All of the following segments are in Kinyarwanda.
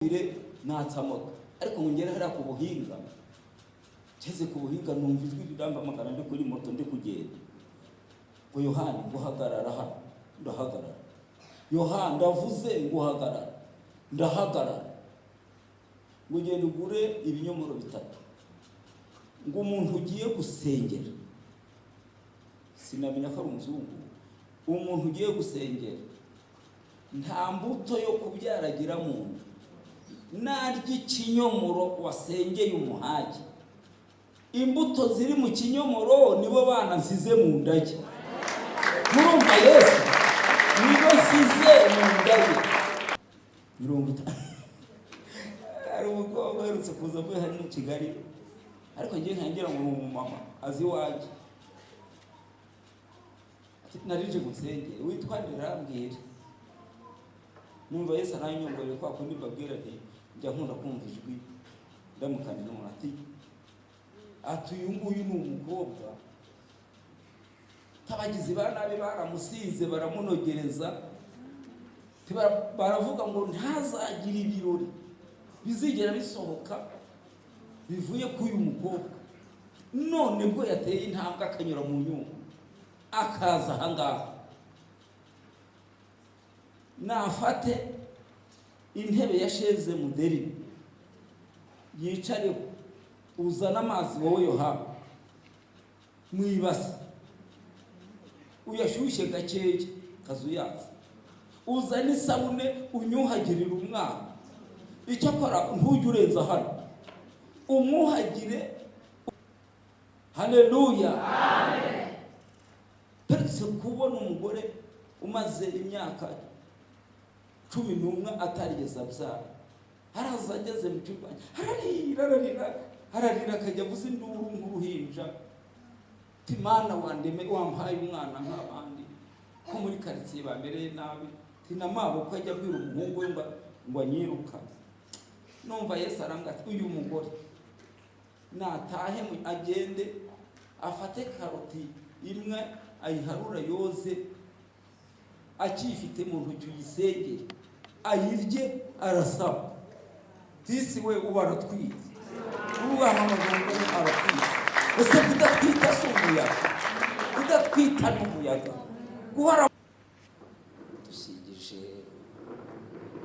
Bire natsa moto, ariko ngo ngere hariya ku Buhinga, ngeze ku Buhinga numva ijwi rirampamagara ndi kuri moto ndi kugenda, ngo: "Yohani, ngo hagarara hano." Ndahagarara. "Yohani, ndavuze ngo hagarara." Ndahagarara. Ngo: "Ugende ugure ibinyomoro bitatu," ngo "umuntu ugiye gusengera." Sinamenya ko ari umuzungu. "Umuntu ugiye gusengera nta mbuto yo kubyara agira mu nda. Narya ikinyomoro wasengeye umuhage, imbuto ziri mu kinyomoro nibo bana nsize mu nda ye." Murumva, Yesu nibo nsize mu nda ye. 50. Hari umukobwa uherutse kuza avuye hano i Kigali, ariko ngiye nkangira ngo ni umumama azi iwanjye. Ati: "Narije gusengera, witwa nde?" Arambwira. Numva Yesu aranyongoreye kwa kundi mbabwira nti njya nkunda kumva ijwi ndamukana n'umuntu. Ati: "Uyu nguyu ni umukobwa abagizi ba nabi baramusize, baramunogereza, baravuga ngo ntazagire ibirori bizigera bisohoka bivuye kuri uyu mukobwa. None bwo yateye intambwe akanyura mu nyungu akaza ahangaha, nafate intebe ya chaise moderne yicareho, uzane amazi wowe Yohana mu ibasi, uyashyushye gakeya kazuyaza, uzane isabune unyuhagirire umwana. Icyakora ntujye urenza hano, umwuhagire." Haleluya! Peretse kubona umugore umaze imyaka 11 atarigeze abyara, araza ageze mu cyumba ararira, ararira, ararira, akajya avuza induru nk'uruhinja: "Mana, wandeme, wampaye umwana nk'abandi, ko muri karitsiye bamereye nabi." Tina maboko ajya abwira umuhungu we ngo anyirukane. Numva Yesu arambwira ati: "Uyu mugore natahe, agende afate karoti imwe, ayiharura, yoze, akiyifite mu ntoki, uyisengere, ayirye, arasaba." Disi we, uba aratwite, ubahamagara ngo aratwite. Ese kudatwita si umuyaga? Kudatwita ni umuyaga guhora.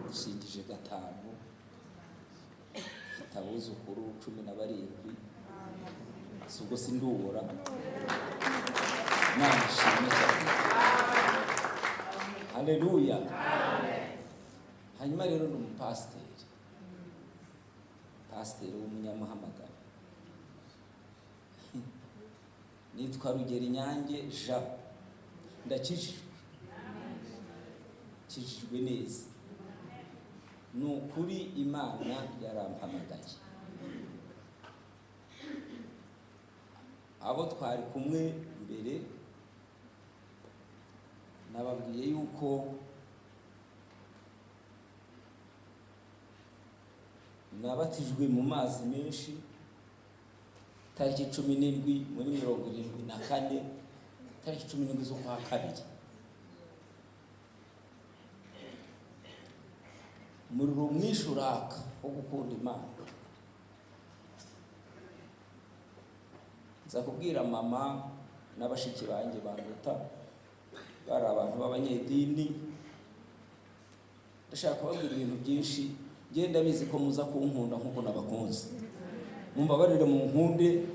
Dusingije gatanu, mfite abuzukuru 17. Si ubwo sindubura? Imana ishimwe cyane. Haleluya! Hanyuma rero ni umupasiteri, pasiteri w'umunyamuhamagaro. Nitwa Rugero Inyange Jean, ndakijijwe, kijijwe neza. Ni ukuri Imana yarampamagaye. Abo twari kumwe mbere nababwiye yuko nabatijwe mu mazi menshi tariki 17 muri 74, tariki 17 z'ukwa kabiri. Umuriro mwinshi uraka wo gukunda Imana. Nza kubwira mama n'abashiki banjye banduta, bari abantu b'abanyedini. Ndashaka kubabwira ibintu byinshi. Ngenda bizi ko muza kunkunda nk'uko nabakunze. Mumbabarire mu nkunde,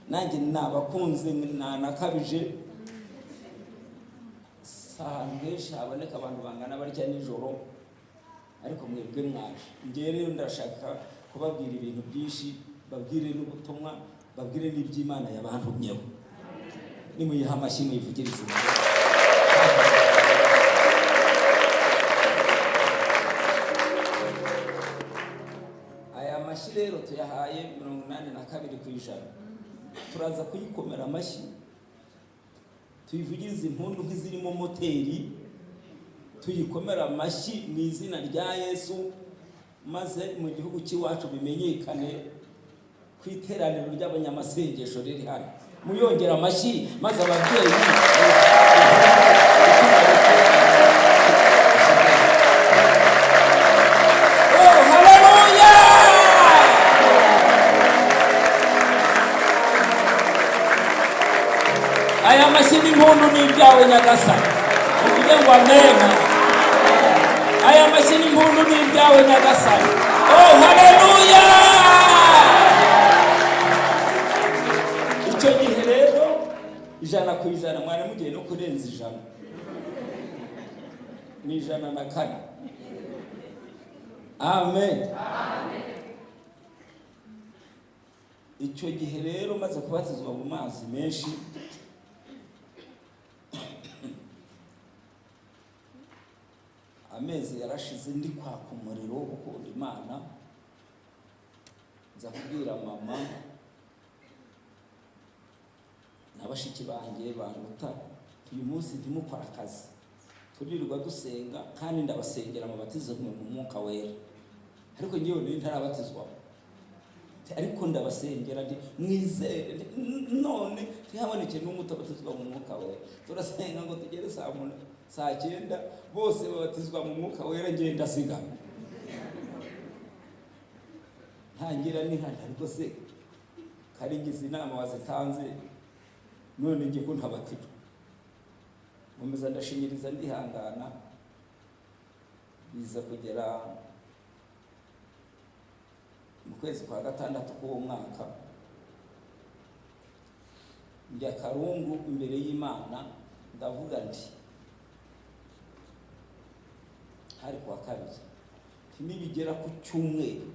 nanjye nabakunze nanakabije. Si ahantu henshi haboneka abantu bangana batya nijoro, ariko mwebwe mwaje. Ngewe rero ndashaka kubabwira ibintu byinshi, babwire n'ubutumwa, babwire n'iby'Imana yabantumyeho. Nimuyiha amashyi, muyivugirize imbere. Aya mashyi rero tuyahaye 82%. Turaza kuyikomera amashyi, tuyivugirize impundu nk'izirimo moteri, tuyikomera amashyi mu izina rya Yesu, maze mu gihugu cy'iwacu bimenyekane ku iteraniro ry'abanyamasengesho riri hano. Muyongera amashyi, maze ababyeyi. Oh, ibyawe Nyagasani. Uvuge ngo amena. Aya mashyi n'impundu ni ibyawe Nyagasani. Oh, haleluya! Icyo gihe rero 100% mwari mugiye no kurenza 100, ni 104. Amen. Icyo gihe rero maze kubatizwa mu mazi menshi, amezi yarashize ndi kwaka umuriro wo gukunda Imana. Nza kubwira mama na bashiki banjye banguta, uyu munsi ntimukora akazi, turirirwa dusenga, kandi ndabasengera mubatizo mu Mwuka Wera. Ariko ngewe nari ntarabatizwa, ariko ndabasengera nti mwizere, none ntihaboneke n'umwe utabatizwa mu Mwuka Wera. Turasenga ngo tugere saa 8, saa 9, bose babatizwa mu Mwuka Wera, ngenda ndasigara ntangira nihana. Ariko se karingiza inama wazitanze, none ngiye ko ntabatijwe? Nkomeza ndashinyiriza, ndihangana, biza kugera mu kwezi kwa 6 k'uwo mwaka, njya Karungu imbere y'Imana, ndavuga nti, hari kuwa kabiri, nibigera ku cyumweru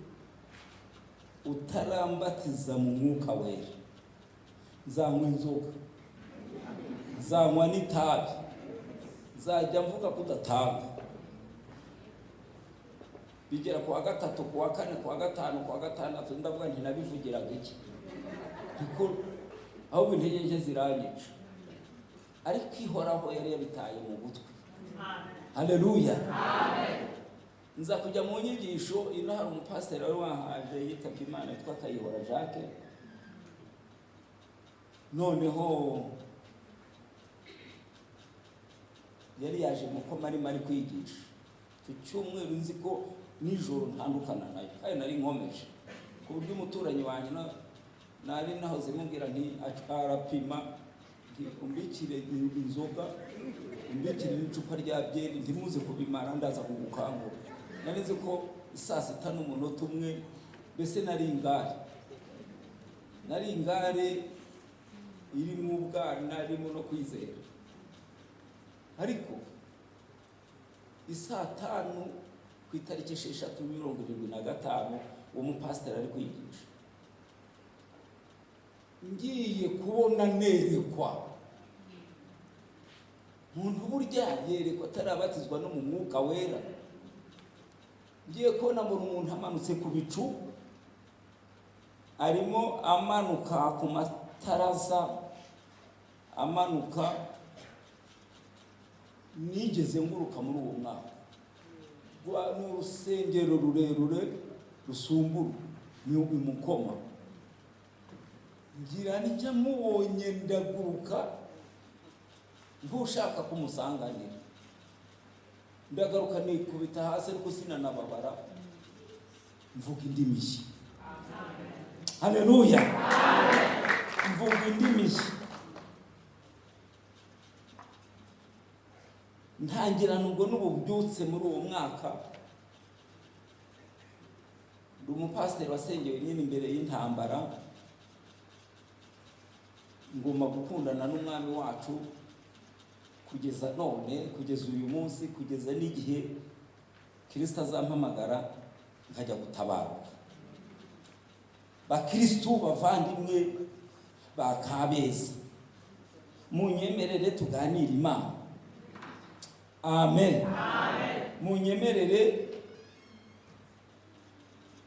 utarambatiza mu Mwuka Wera, nzanywa inzoga, nzanywa n'itabi, nzajya mvuga ko udatanga. Bigera kuwa gatatu, kuwa kane, kuwa gatanu, kuwa gatandatu, ndavuga nti nabivugiraga iki, niko ahubwo intege nke ziranyica. Ariko Ihoraho yari yabitaye mu gutwi. Haleluya! Nza kujya mu nyigisho ino, hari umupasiteri wari wahaje yitabye Imana yitwa Kayihora Jacques. Noneho yari yaje mu koma arimo ari kwigisha icyo cyumweru, nzi ko nijoro ntandukana nayo, kandi nari nkomeje, ku buryo umuturanyi wanjye nari nahoze mubwira nti arapima, nti umbikire inzoga, umbikire n'icupa rya byeri, ntimuze kubimara, ndaza kugukangura. Nari nzi ko 6:01, mbese nari ingare, nari ingare irimo ubwana, irimo no kwizera. Ariko 5:00 ku itariki 6 75, uwo mupasiteri ari kwigisha, ngiye kubona nerekwa muntu burya yerekwa atarabatizwa no mu Mwuka Wera. Ngiye kubona mbona umuntu amanutse ku bicu, arimo amanuka ku mataraza, amanuka. Nigeze nguruka muri uwo mwaka, ni urusengero rurerure rusumbura ni umukoma, ngira njya mubonye ndaguruka nk'ushaka kumusanganira, ndagaruka nikubita hasi, ariko sinanababara, mvuga indimi nshya. Haleluya! Mvuga indimi nshya, ntangirana ubwo n'ububyutse muri uwo mwaka. Ndi umupasiteri wasengewe nyine imbere y'intambara, ngomba gukundana n'Umwami wacu kugeza none, kugeza uyu munsi, kugeza n'igihe Kirisito azampamagara nkajya gutabaruka. Bakristu bavandimwe ba Kabeza, munyemerere tuganire Imana. Amen. Munyemerere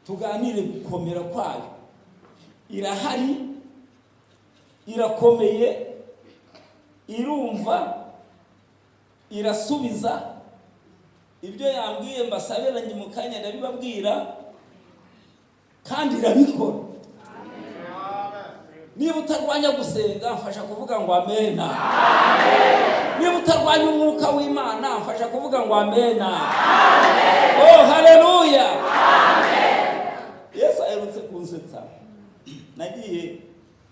tuganire gukomera kwayo. Irahari, irakomeye, irumva, irasubiza. Ibyo yambwiye mbasabiranye mu kanya ndabibabwira, kandi irabikora. Niba utarwanya gusenga, mfasha kuvuga ngo amena. Niba utarwanya umwuka w'Imana, mfasha kuvuga ngo amena. Oh, haleluya! Yesu aherutse kunsetsa. Nagiye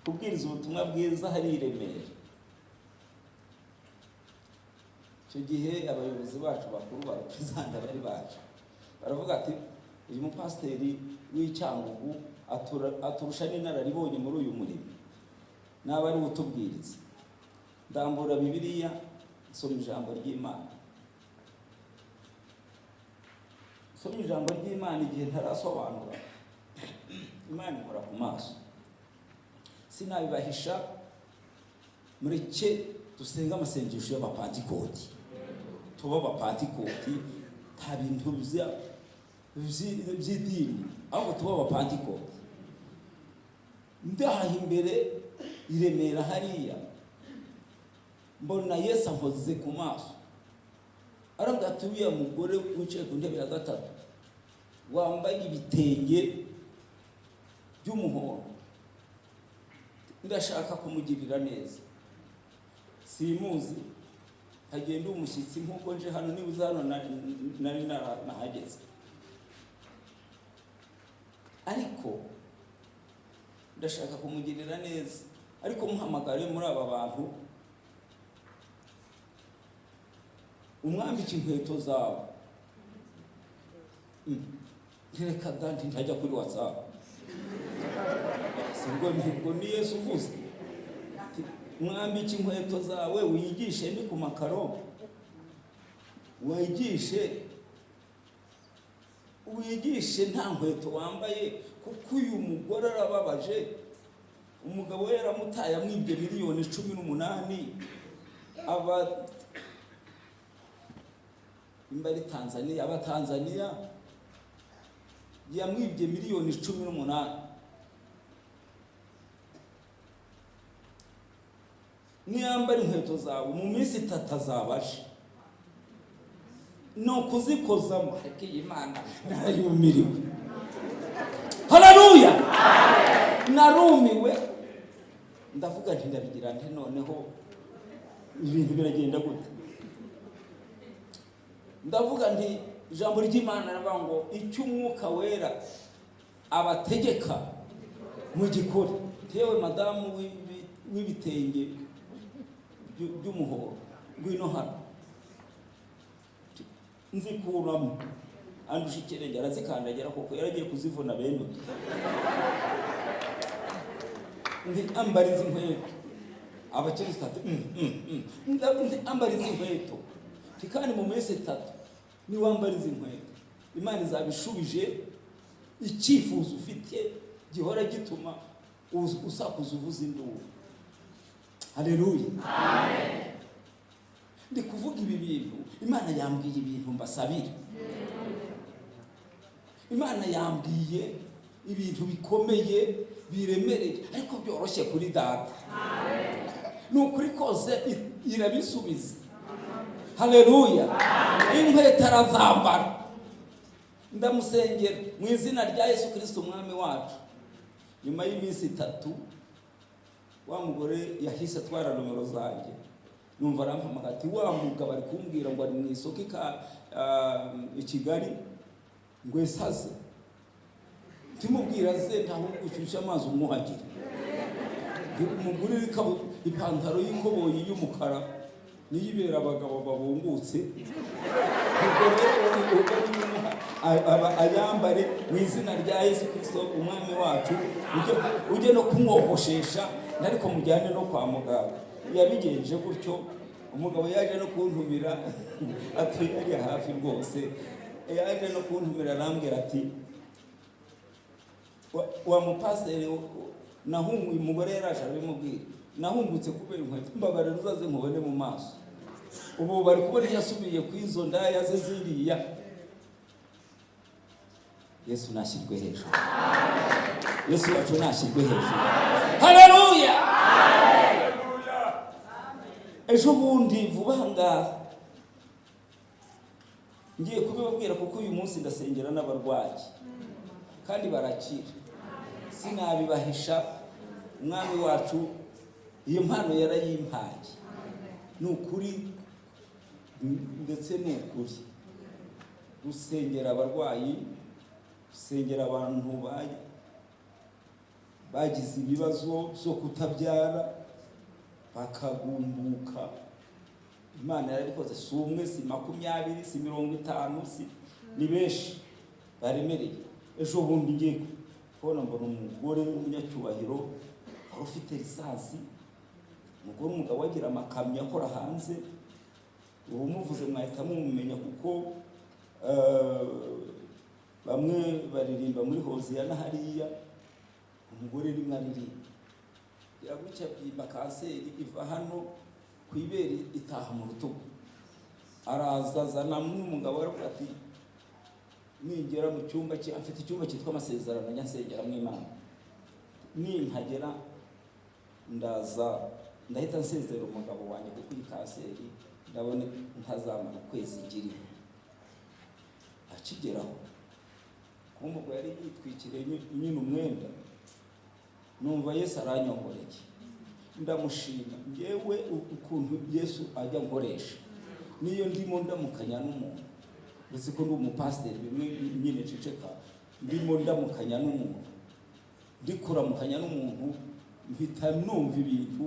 kubwiriza ubutumwa bwiza hari i Remera. Icyo gihe abayobozi bacu bakuru ba perezida bari baje, baravuga ati: "Uyu mupasiteri w'Icyangugu aturusha n'inararibonye muri uyu murimo, naba ari utubwiriza." Ndambura Bibiliya, nsoma ijambo ry'Imana. Nsoma ijambo ry'Imana, igihe ntarasobanura, Imana ikora ku maso. Sinabibahisha, mureke dusenge amasengesho y'Abapantikoti, tuba Abapantikoti. Nta bintu by'idini, ahubwo tuba Abapantikoti. Ndaha imbere i Remera hariya, mbona Yesu ankoze ku maso, aravuga ati: "Uriya mugore wicaye ku ntebe ya gatatu wambaye ibitenge by'umuhondo, ndashaka kumugirira neza." Simuzi, hagenda umushyitsi nk'uko nje hano. Niba uza hano, nari nahageze, ariko ndashaka kumugirira neza. Ariko muhamagare muri aba bantu, umwambike inkweto zawe. Ntireka da, ntajya kuri WhatsApp. Sibwo nibwo ni Yesu uvuze. Mwambike inkweto zawe, wigishe ni ku makaro, wigishe, wigishe nta nkweto wambaye, kuko uyu mugore arababaje. Umugabo we yaramutaye, amwibye miliyoni 18. Aba imba ari Tanzania, aba Tanzania, yamwibye miliyoni 18. Niyambara inkweto zawe, mu minsi 3 azaba aje ni ukuzikozamo. Ariko iyi Mana narayumiriwe, haleluya! Narumiwe, ndavuga nti: "Ndabigira nte noneho? Ibintu biragenda gute?" Ndavuga nti ijambo ry'Imana rivuga ngo icyo Umwuka Wera abategeka mugikore. Yewe madamu w'ibitenge by'umuhondo, ngwino hano. Nzikuramo, andusha ikirenge, arazikandagira kuko yaragiye kuzivuna bene utu. Ndi ambara izi nkweto. Abakirisitu ati: Ndi ambara izi nkweto." Nti kandi mu minsi 3 niwambara izi nkweto, Imana izaba ishubije icyifuzo ufite gihora gituma usakuza, uvuza induru. Haleluya! Ndi kuvuga ibi bintu, Imana yambwiye ibintu mbasabira. Imana yambwiye ibintu bikomeye, biremereye, ariko byoroshye kuri Data. Ni ukuri kose, irabisubiza. Haleluya! Inkweto arazambara, ndamusengera mu izina rya Yesu Kirisito Umwami wacu. Nyuma y'iminsi 3, wa mugore yahise atwara nomero zanjye. Numva arampamagara ati: "Wa mugabo ari kumbwira ngo ari mu isoko i Kigali, ngo esaze." Ntimubwira aze, ntaho ushyushye amazi, umwuhagire, umugurire ipantaro y'ikoboyi y'umukara, niyo ibera abagabo babungutse. Ubwo rero ubwo nimuha ayambare mu izina rya Yesu Kirisito Umwami wacu, ujye no kumwogoshesha, ariko mujyane no kwa muganga. Yabigenje gutyo. Umugabo yaje no kuntumira, atuye hariya hafi rwose. Yaje no kuntumira, arambwira ati: "Wa mupasiteri, nahunguye." Umugore yaraje arabimubwira: "Nahungutse kubera inkweto, mbabarira uzaze nkubone mu maso." Ubu bari kubona yasubiye ku izo ndaya ze ziriya. Yesu nashyirwe hejuru, Yesu wacu nashyirwe hejuru. Haleluya! Ejo bundi vuba aha ngaha ngiye kubibabwira, kuko uyu munsi ndasengera n'abarwayi kandi barakira. Sinabibahisha, Umwami wacu iyo mpano yarayimpaye, ni ukuri, ndetse ni ukuri gusengera abarwayi, gusengera abantu bagize ibibazo byo kutabyara, bakagumbuka. Imana yarabikoze. Si umwe, si 20, si 50, si ni benshi baremereye. Ejo bundi ngiye kubona mbona umugore w'umunyacyubahiro wari ufite licence, umugore, umugabo agira amakamyo akora hanze. Ubu muvuze mwahita mumumenya, kuko bamwe baririmba muri Hoziyana hariya. Umugore rimwe aririmba gutya, byimba kanseri iva hano ku ibere itaha mu rutugu. Araza azana n'umugabo, aravuga ati: "Ningera mu cyumba cye," afite icyumba cyitwa amasezerano njya nsengeramo Imana, "nimpagera ndaza ndahita nsezera umugabo wanjye, kuko iyi kanseri ndabona ntazamara ukwezi ngiriho." Akigeraho, kumva ubwo yari yitwikiriye nyine umwenda, numva Yesu aranyongoreye, ndamushima. Ngewe ukuntu Yesu ajya nkoresha, niyo ndimo ndamukanya n'umuntu, uretse ko ndi umupasiteri, bimwe nyine nceceka, ndimo ndamukanya n'umuntu, ndi kuramukanya n'umuntu, mpita numva ibintu,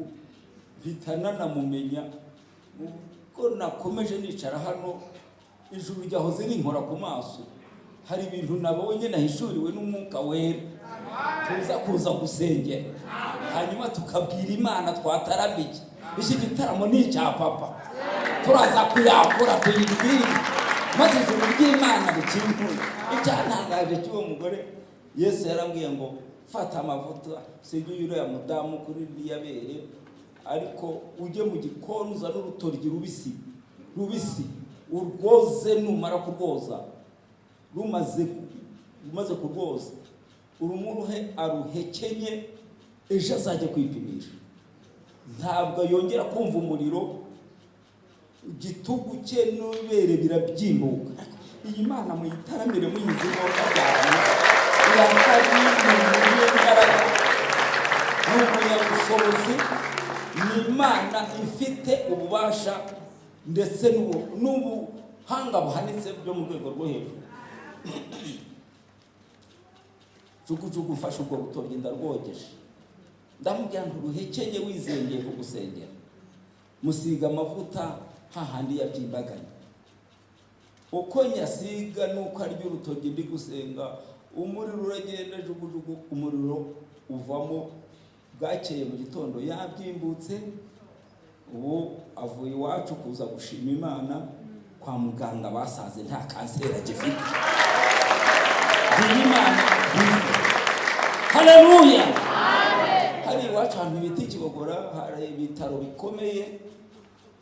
mpita nanamumenya. Ubwo nakomeje nicara hano, ijuru ryahoze rinkora ku maso. Hari ibintu nabonye nahishuriwe n'Umwuka Wera, tuza kuza gusengera, hanyuma tukabwira Imana twataramiye. Iki gitaramo ni icya papa, turaza kuyakura tuyibwire, maze ijuru ry'Imana rikingure. Icyantangaje cy'uwo mugore, Yesu yarambwiye ngo: "Fata amavuta, sijya uriya mudamu kuri ririya bere, ariko ujye mu gikoni uzane urutoryi rubisi rubisi, urwoze. Numara kurwoza, rumaze umaze kurwoza, urumuruhe aruhekenye. Ejo azajya kwipimisha, ntabwo yongera kumva umuriro, igitugu cye n'ibere birabyimbuka." Iyi Mana muyitaramire muyizi neza cyane, irahari, ni umunyembaraga, ni umunyabushobozi, ni Imana ifite ububasha ndetse n'ubuhanga buhanitse byo mu rwego rwo hejuru. Jugujugu mfashe ubwo rutoryi, ndarwogeje, ndamubwira ngo: "Uruhekenye wizengeye kugusengera." Musiga amavuta hahandi yabyimbaganye. Uko nyasiga nuko arya urutoryi ndi gusenga, umuriro uragenda, jugujugu umuriro uvamo. Bwakeye mu gitondo yabyimbutse. Ubu avuye iwacu kuza gushima Imana. Kwa muganga basanze nta kanseri agifite. Ngiyi Imana twize, haleluya! Hari iwacu ahantu bita Ikibogora, hari ibitaro bikomeye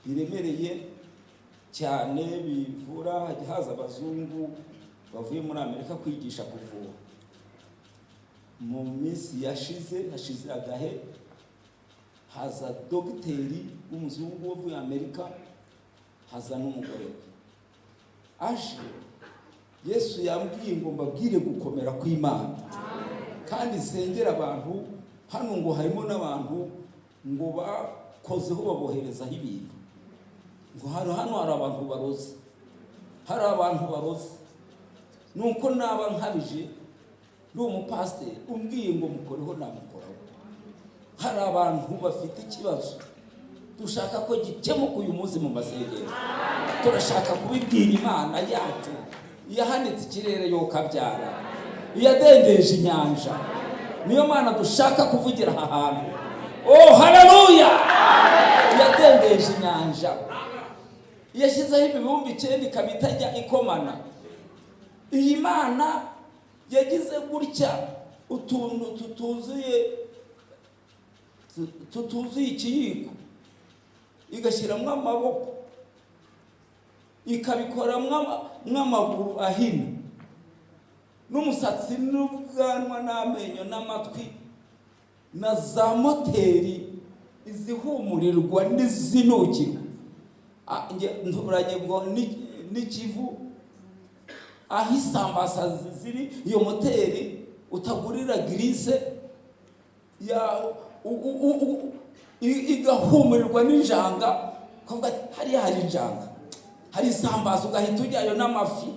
biremereye cyane bivura. Hajya haza abazungu bavuye muri Amerika kwigisha kuvura. Mu minsi yashize, hashize agahe, haza dogiteri w'umuzungu wavuye Amerika, haza n'umugore we. Aje, Yesu yambwiye ngo mbabwire gukomera kw'Imana kandi nsengera abantu hano, ngo harimo n'abantu ngo bakozeho baboherezaho ibintu, ngo hari hano hari abantu baroze, hari abantu baroze. Nuko naba nkabije, ndi umupasiteri, umbwiye ngo mukoreho namukoraho. Hari abantu bafite ikibazo dushaka ko gikemuka uyu munsi mu masengesho. Turashaka kubibwira Imana yacu yahanitse ikirere yokabyara, iyadendeje inyanja. Niyo Mana dushaka kuvugira aha hantu. Oh, haleluya! Yadendeje inyanja, yashyizeho imibumbe icyenda ikaba itajya ikomana. Iyi Mana yagize gutya utuntu tutuzuye ikiyiko, igashyiramo amaboko, ikabikoramo nk'amaguru ahina, n'umusatsi n'ubwanwa n'amenyo n'amatwi na za moteri, izihumurirwa n'izinukirwa. Nturanye ngo n'Ikivu aho isambaza ziri, iyo moteri utagurira graisse ya igahumurirwa n'injanga, ukavuga ati: "Hariya hari injanga, hari isambaza," ugahita ujyayo n'amafi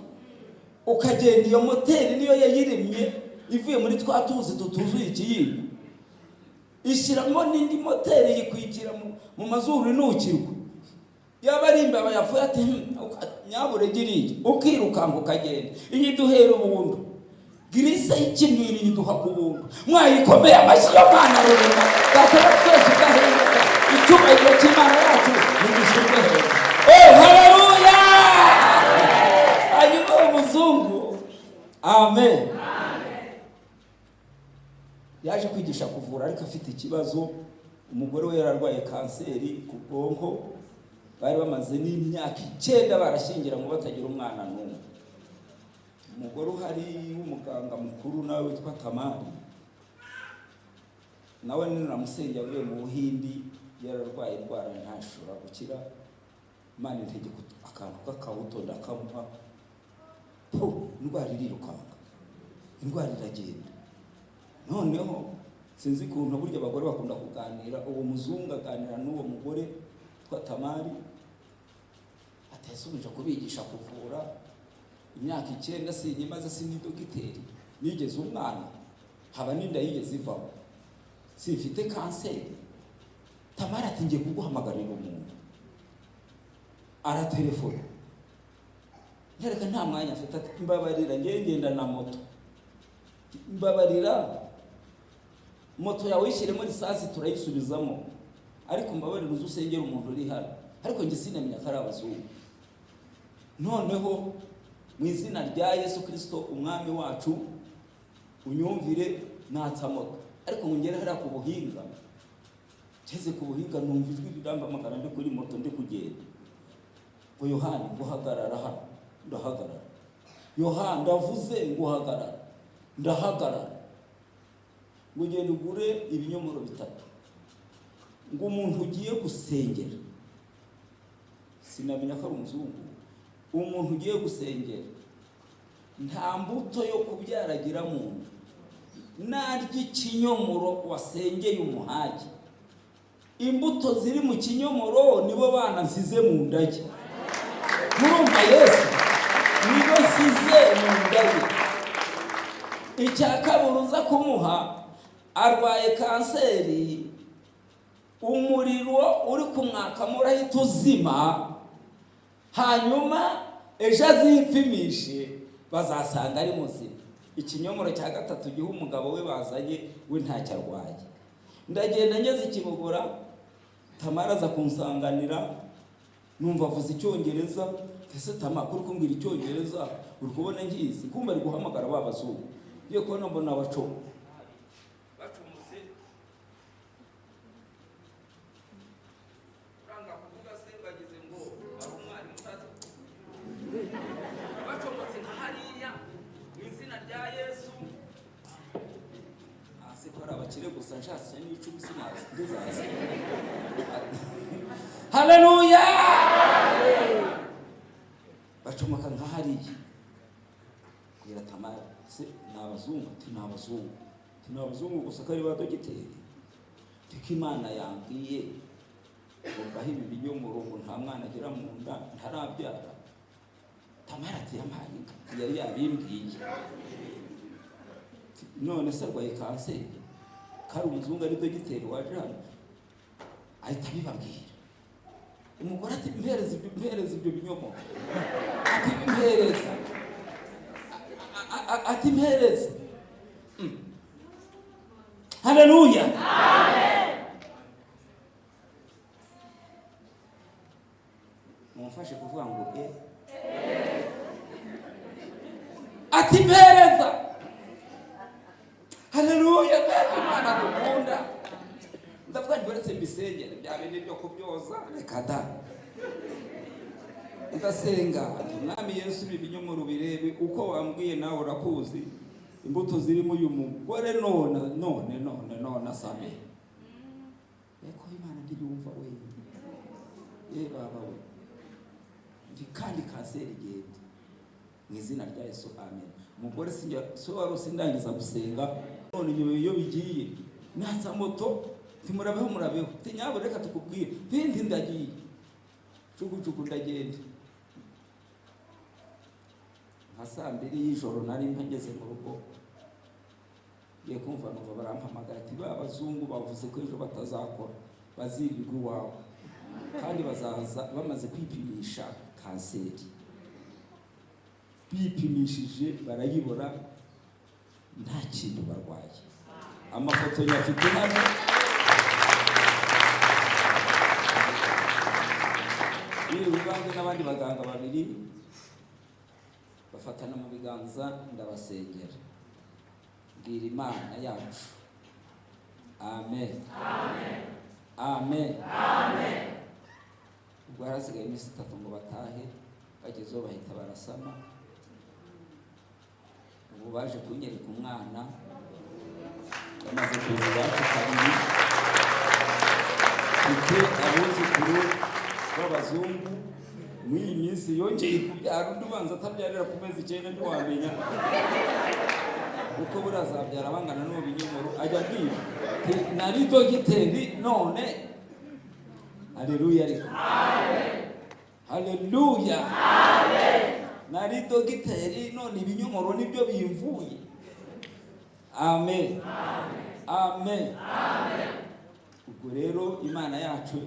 ukagenda. Iyo moteri niyo yayiremye ivuye muri twa tuzi tutuzuye ikiyiko, ishyiramo n'indi moteri yikwikira mu mazuru inukirwa. Yaba ari imbeba yapfuye, ati "Nyabure giriya," ukirukanka ukagenda. Iyi duhera ubuntu, Grace y'ikimwiri iduha ku buntu. Mwayikomeye amashyi yo Mana rurema, Data wa twese udahinduka. Icyubahiro cy'Imana yacu nigishyirwe hejuru. Oh, haleluya! Hanyuma uwo muzungu, amen, yaje kwigisha kuvura, ariko afite ikibazo. Umugore we yararwaye kanseri ku bwonko. Bari bamaze n'imyaka 9 barashyingiranywe batagira umwana n'umwe. Umugore uhari w'umuganga mukuru nawe witwa Tamari, nawe ninamusenge, avuye mu Buhindi, yararwaye indwara ntashobora gukira. Imana itegeka akantu k'akabuto, ndakamuha, pu, indwara irirukanka, indwara iragenda. Noneho sinzi ukuntu burya abagore bakunda kuganira. Uwo muzungu aganira n'uwo mugore witwa Tamari, atayasubije kubigisha kuvura imyaka 9 sinyimaze, si dogiteri nigeze umwana, haba n'inda yigeze ivamo, simfite kanseri. Tamari ati: "Ngiye kuguhamagarira umuntu." Aratelefona, ntereka nta mwanya afite. Ati: "Mbabarira, ngiye ngenda na moto, mbabarira moto yawe uyishyiremo lisansi turayisubizamo, ariko mbabarira uze usengera umuntu uri hano." Ariko njye sinamenya ko ari abazungu. Noneho mu izina rya Yesu Kirisito umwami wacu, unyumvire, natsa moto, ariko ngo ngere hariya ku Buhinga, ngeze ku Buhinga numva ijwi rirampamagara ndi kuri moto ndi kugenda, ngo: "Yohani," ngo: "hagarara hano." Ndahagarara. "Yohani," ndavuze ngo: "hagarara." Ndahagarara. Ngo: "Ugende ugure ibinyomoro bitatu," ngo: "umuntu ugiye gusengera," sinamenya ko ari umuzungu, "umuntu ugiye gusengera nta mbuto yo kubyara agira mu nda. Narya ikinyomoro wasengeye umuhage, imbuto ziri mu kinyomoro nibo bana nsize mu nda ye." Murumva, Yesu nibo nsize mu nda ye. Icya kabiri uza kumuha, arwaye kanseri, umuriro uri kumwakamo urahita uzima, hanyuma ejo azipimishe bazasanga ari muzima. Ikinyomoro cya gatatu giha umugabo we bazanye, we ntacyo arwaye. Ndagenda, ngeze i Kibogora, Tamara aza kunsanganira. Numva avuze icyongereza. Ese Tama, kuri kumbwira icyongereza uri kubona ngizi? Kumva ari guhamagara ba bazungu. Ngiye kubona mbona baco bacomotse, uranga kuvuga se, bagize ngo hari umwarimu utazi. Bacomotse nka hariya, mu izina rya Yesu. Hasi ko ari abakire gusa, nshatse n'icumi sinazi ntizazi. Haleluya! Bacomoka nka hariya, bwira Tamari: "Se ni abazungu?" Ati: "Ni abazungu." Ati: "Ni abazungu gusa ko ari ba dogiteri." Ko Imana yambwiye ngo mbahe ibi binyomoro, ngo nta mwana agera mu nda, ntarabyara. Tamara ati: "Yampaye inka, yari yabimbwiye." None se arwaye kanseri, kari umuzungu, ari dogiteri waje hano? Ahita abibabwira. Umugore ati: "Mpereza ibyo, mpereza ibyo binyomoro." Ati: "Mpereza." Ati: "Mpereza." Haleluya! Mumfashe kuvuga ngo e. Ati: "Mpereza." Haleluya! Mbega Imana dukunda! Ndavuga nti: "Uretse mbisengere bya bindi byo kubyoza, reka da." Ndasenga: "Mwami Yesu, ibi binyomoro birebe uko wambwiye, nawe urakuzi, imbuto zirimo uyu mugore none none none none asame." Eko Imana ntiyumva we! Ye baba we! Ndi kandi kanseri igenda mu izina rya Yesu, amen. Umugore sinjya so wari usindangiza gusenga, none nyuma iyo bigiye natsa moto, ntimurabeho, murabeho. Tinyabo, reka tukubwire ntindi, ndagiye cukucuku, ndagenda. Nka saa 2 y'ijoro nari mpageze mu rugo. Ngiye kumva numva barampamagara, ati: "Ba bazungu bavuze ko ejo batazakora, bazirirwa iwawe." Kandi bazaza bamaze kwipimisha kanseri, bipimishije barayibura, nta kintu barwaye. Amafoto nyafite hano. Yewe n'abandi baganga babiri bafatana mu biganza, ndabasengera, mbwira Imana yacu. Amen, amen. Ubwo harasigaye iminsi 3 ngo batahe, bagezeho bahita barasama. Ubu baje kunyereka umwana, bamaze kuza iwacu kabiri. Mfite abuzukuru b'abazungu. Muri iyi minsi yongeye kubyara undi, ubanza atabyarira ku mezi 9, ntiwamenya, kuko buriya azabyara bangana n'uwo binyomoro. Ajya abwira ati, nari dogiteri none. Haleluya! Ariko haleluya! Nari dogiteri none ibinyomoro nibyo bimvuye. Amen, amen. Ubwo rero Imana yacu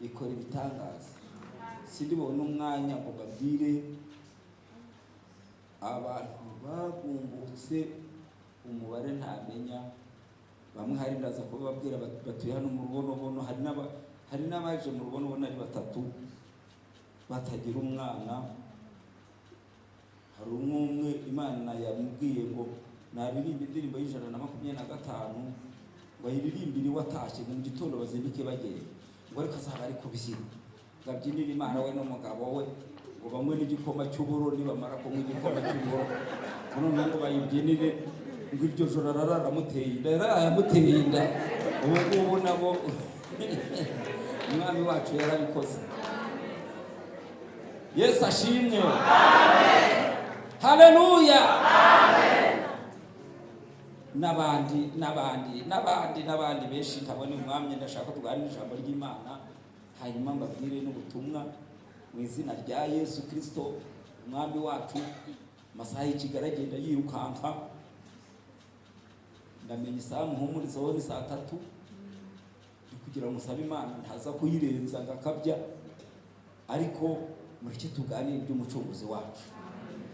ikora ibitangaza. Sindi bubone umwanya ngo mbabwire abantu bagumbutse, umubare ntamenya. Bamwe hari ndaza kubabwira batuye hano mu Rubonobono, hari n'abaje mu Rubonobono ari batatu batagira umwana. Hari umwe umwe Imana yamubwiye ngo naririmba indirimbo y'125, ngo ayiririmbire iwe atashye, ngo mu gitondo bazinduke bagenda, ngo ariko azaba ari kubyina, ngo abyinire Imana we n'umugabo we, ngo banywe n'igikoma cy'uburo. Nibamara kunywa igikoma cy'uburo, ngo noneho ngo bayibyinire, ngo iryo joro arara aramuteye inda, yaraye amuteye inda. Ubu ngubu nabo Umwami wacu yarabikoze. Yesu ashimwe, haleluya! N'abandi n'abandi n'abandi n'abandi benshi ntabona umwami. Ndashaka ko tuganira ijambo ry'Imana, hanyuma mbabwire n'ubutumwa mu izina rya Yesu Kirisito Umwami wacu. Amasaha y'i Kigali agenda yirukanka. Ndamenya isaha muhumurizaho ni saa 3, ni kugira ngo nsabe Imana ntaza kuyirenza ngakabya, ariko mureke tuganire iby'Umucunguzi wacu.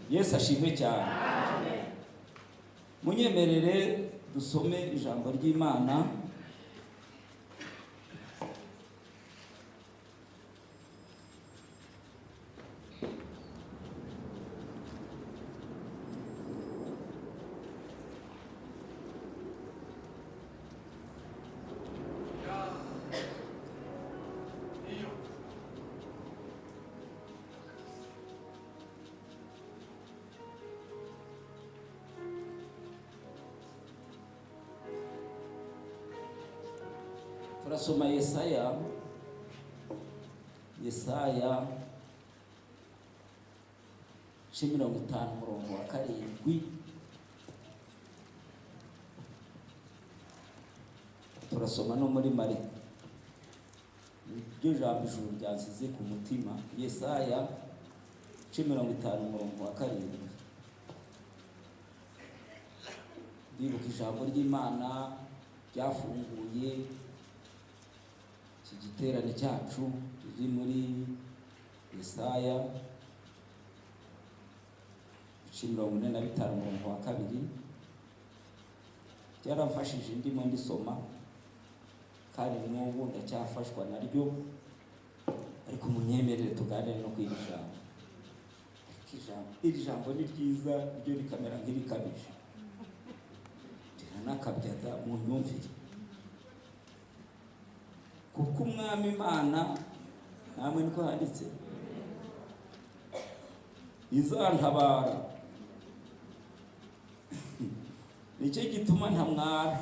Yesu ashimwe cyane. Munyemerere dusome ijambo ry'Imana. Turasoma Yesaya, Yesaya 50 umurongo wa 7. Turasoma no muri Mariko. Iryo jambo ijuru ryansize ku mutima. Yesaya 50 umurongo wa 7. Ndibuka ijambo ry'Imana ryafunguye iki giterane cyacu, riri muri Yesaya 45 umurongo wa 2. Ryaramfashije ndimo ndisoma, kandi n'ubu ndacyafashwa naryo. Ariko munyemerere tuganire no kwiga ijambo. Ariko iri jambo ni ryiza, ryo rikamera nk'irikabije, riranakabya da mu myumvire. Kuko Umwami Imana, namwe niko handitse, izantabara, nicyo gituma ntamwara,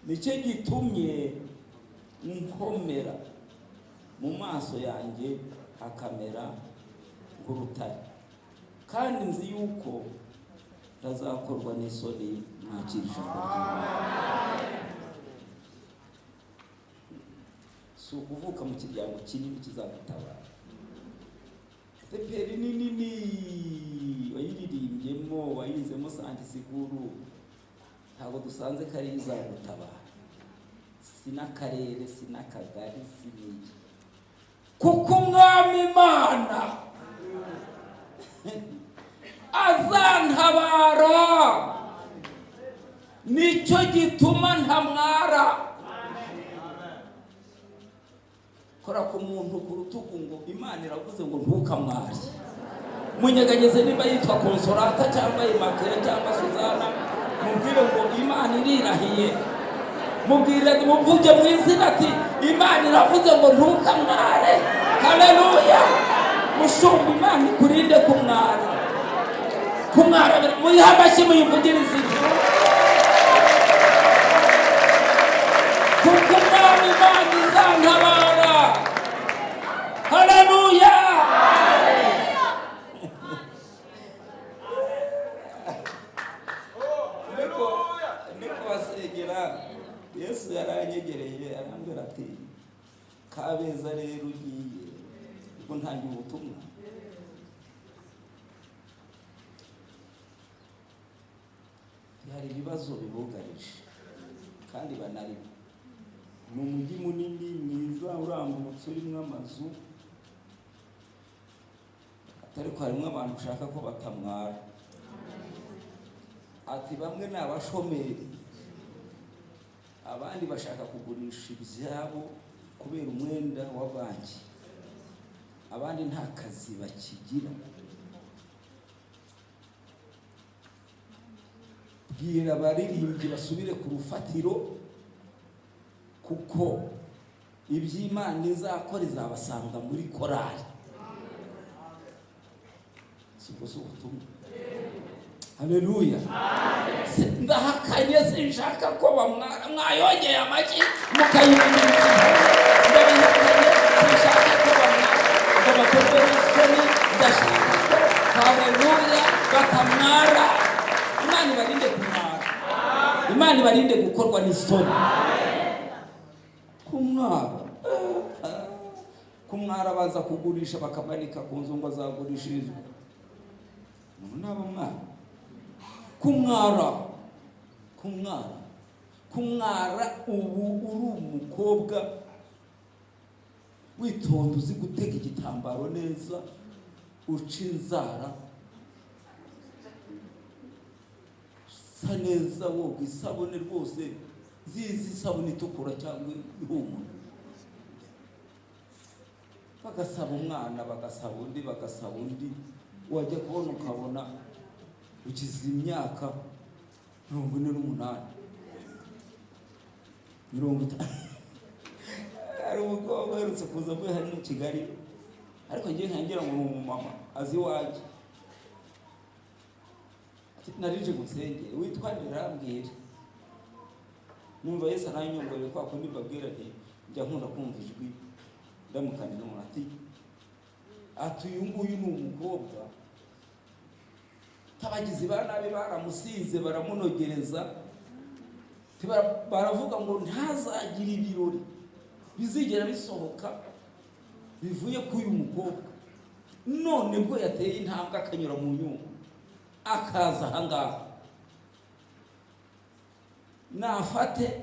nicyo gitumye nkomera, mu maso yanjye hakamera nk'urutare, kandi nzi yuko ntazakorwa n'isoni. Mwakira ijambo ry'Imana. Si ukuvuka mu kiryango kinini kizagutabara. ADEPR ni nini, wayiririmbyemo, wayizemo santisikuru, ntabwo dusanze ko ari izagutabara. Si n'akarere, si n'akagari, si n'iki, kuko Umwami Imana azantabara, nicyo gituma ntamwara. Kora ku muntu ku rutugu ngo Imana iravuze ngo ntukamware. Munyeganyeze, niba yitwa Konsolata cyangwa Imakere cyangwa Suzana, mubwire ngo Imana irirahiye. Mubwire, muvuge mu izina ati: "Imana iravuze ngo ntukamware." Haleluya! Mushumba, Imana ikurinde kumwara. Kumwara, muyihe amashyi, muyivugirize ijuru, kuko Umwami Imana izantabara. Haleluya! Niko basengera. Yesu yaranyegereye, arambwira ati: "Kabeza rero ugiye ubwo ntangiye ubutumwa, hari ibibazo bibugarije kandi banarimo. Ni umujyi munini mwiza urambutse, urimo amazu, ariko harimo abantu ushaka ko batamwara." Ati: "Bamwe ni abashomeri, abandi bashaka kugurisha ibyabo kubera umwenda wa banki, abandi nta kazi bakigira. Bwira abaririmbyi basubire ku rufatiro, kuko iby'Imana izakora izabasanga muri korali." Sibwo si ubutumwa? Haleluya! Ndahakanye, sinshaka ko bamwara. Mwayongeye amashyi mukayivugiriza. Ndabihakanye, sinshaka ko bamwara ngo bakorwe n'isoni. Ndashaka ko, haleluya, batamwara. Imana ibarinde kumwara, Imana ibarinde gukorwa n'isoni. Kumwara, kumwara, baza kugurisha bakamanika ku nzu ngo azagurishirizwa. Umuntu naba mwana kumwara, kumwara, kumwara. Ubu uri umukobwa witonda, uzi gutega igitambaro neza, uca inzara, usa neza, woga isabune rwose zizi, isabune itukura cyangwa ihumura. Bagasaba umwana, bagasaba undi, bagasaba undi, wajya kubona ukabona ugize imyaka 48, 50. Hari umukobwa uherutse kuza avuye hano i Kigali, ariko ngiye nkangira ngo ni umumama, azi iwanjye. Ati: "Narije ngo nsengere." "Witwa nde?" Arambwira. Numva Yesu aranyongoreye, kwa kundi mbabwira nti njya nkunda kumva ijwi ndamukanira umuntu. Ati: "Uyu nguyu ni umukobwa abagizi ba nabi baramusize, baramunogereza, baravuga ngo ntazagire ibirori bizigera bisohoka bivuye kuri uyu mukobwa. None bwo yateye intambwe akanyura mu nyungu akaza ahangaha, nafate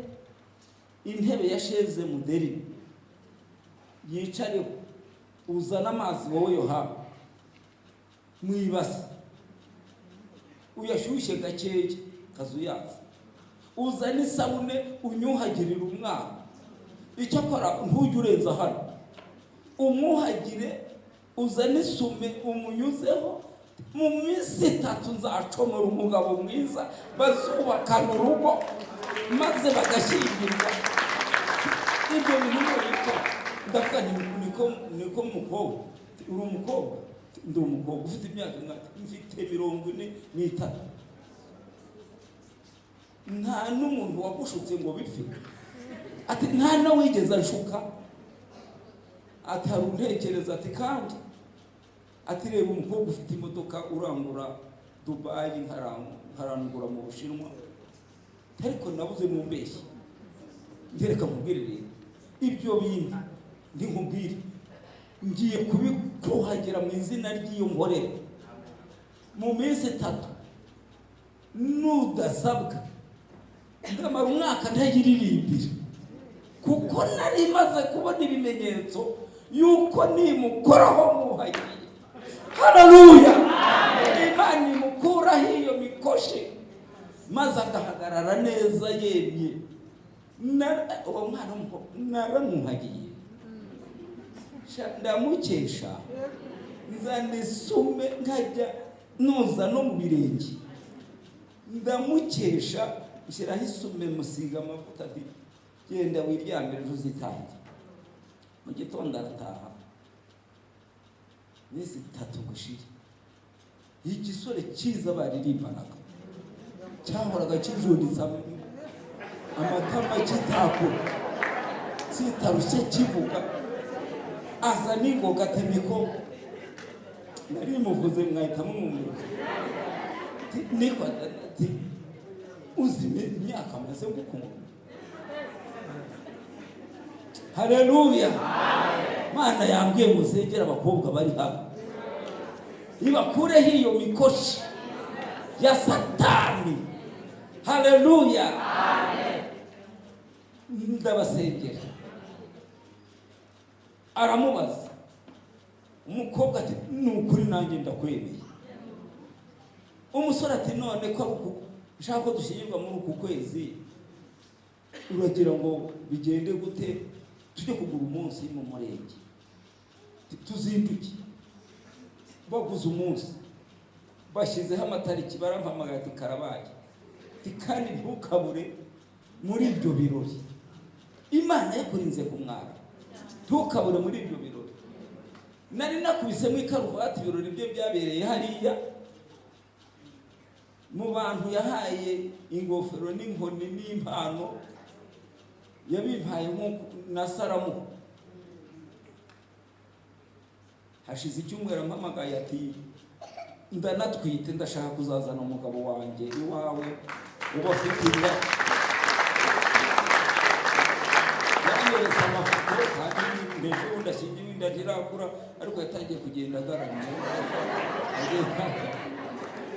intebe ya chaise moderne yicareho, uzane amazi wowe Yohana mu ibasi, uyashyushye gakeya kazuyaza, uzane isabune unyuhagirire umwana. Icyakora ntujye urenza hano, umwuhagire, uzane isume umunyuzeho. Mu minsi 3 nzacomora umugabo mwiza bazubakana urugo maze bagashyingirwa." Ibyo bintu nubikora, ndavuga nti niko mukobwa, uri umukobwa? Ndi umukobwa. Ufite imyaka ingana? Mfite 43. Nta n'umuntu wagushutse ngo bipfe? Ati: "Nta n'uwigeze anshuka." Ati: "Hari untekereza." Ati: "Kandi," ati, "reba umukobwa ufite imodoka, urangura Dubayi, nkarangura mu Bushinwa, ariko nabuze numbeshye." Ntereka nkubwire rero, ibyo bintu nkubwire, ngiye kubikuhagira mu izina ry'iyo nkorera. Mu minsi 3 nudasabwa, ndamara umwaka ntayiririmbira." Kuko nari maze kubona ibimenyetso yuko nimukoraho mwuhagiye, haleluya, Imana imukuraho iyo mikoshi maze agahagarara neza yemye. Uwo mwana w'umukobwa naramwuhagiye, ndamukesha, nzana isume nkajya noza no mu birenge, ndamukesha, nshyiraho isume, musiga amavuta, ati: "Genda wiryamire, ejo uzitahire." Mu gitondo arataha. Iminsi 3 gushira, igisore cyiza baririmbanaga cyahoraga kijunditse amatama, kitakura, kitarushye kivuga, aza n'ingoga, ati: "Niko nari muvuze mwahita mumumenya." Ati: "Niko," ati: "Uzi imyaka amaze gukunda?" Haleluya! Mana yambwiye ngo nsengere abakobwa bari hano, ibakureho iyo mikoshi ya Satani. Haleluya! Ndabasengera. Aramubaza umukobwa ati: "Ni ukuri nanjye ndakwemeye." Umusore ati: "None ko ari uku nshaka ko dushyingirwa muri uku kwezi, uragira ngo bigende gute? Tujye kugura umunsi mu murenge, tuzinduke." Baguze umunsi, bashyizeho amatariki, barampamagaye ati: "Karabaye," ati: "Kandi ntukabure muri ibyo birori. Imana yakurinze kumwara, ntukabure muri ibyo birori." Nari nakubisemo ikaruvati. Ibirori bye byabereye hariya. Mu bantu yahaye ingofero n'inkoni n'impano, yabimpaye nk'uko na saramu. Hashize icyumweru ampamagaye ati: "Ndanatwite, ndashaka kuzazana umugabo wanjye iwawe uba afite inda." Yanyeretse amafoto, kandi ejo bundi ashyingiwe, inda ntirakura, ariko yatangiye kugenda agaramye.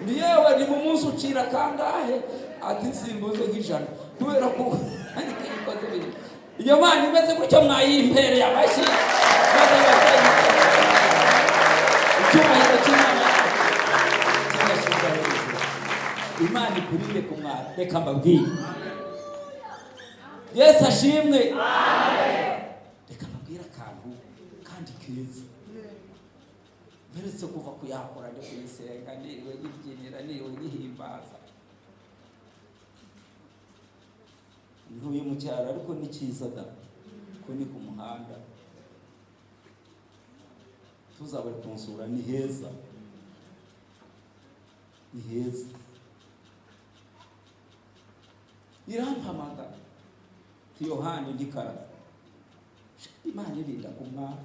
Ni yewe, ni mu munsi ucira kangahe? Ati: "Simbuze nk'ijana," kubera ko ariko ikoze ibintu. Iyo Mana imeze gutyo mwayimpereye amashyi, maze ababyeyi icyubahiro cy'Imana kigashyirwa hejuru. Imana ikurinde kumwara. Reka mbabwire, Yesu ashimwe. Reka mbabwire akantu kandi keza. Mperetse kuva kuyakora, ndi kuyisenga, niriwe nyibyinira, niriwe nyihimbaza. Ntuye mu cyaro, ariko ni cyiza da, ko ni ku muhanda, tuzabure kunsura. Ni heza, ni heza. Irampamagara ati: "Yohani," ntikarabe. Imana irinda ku mwana.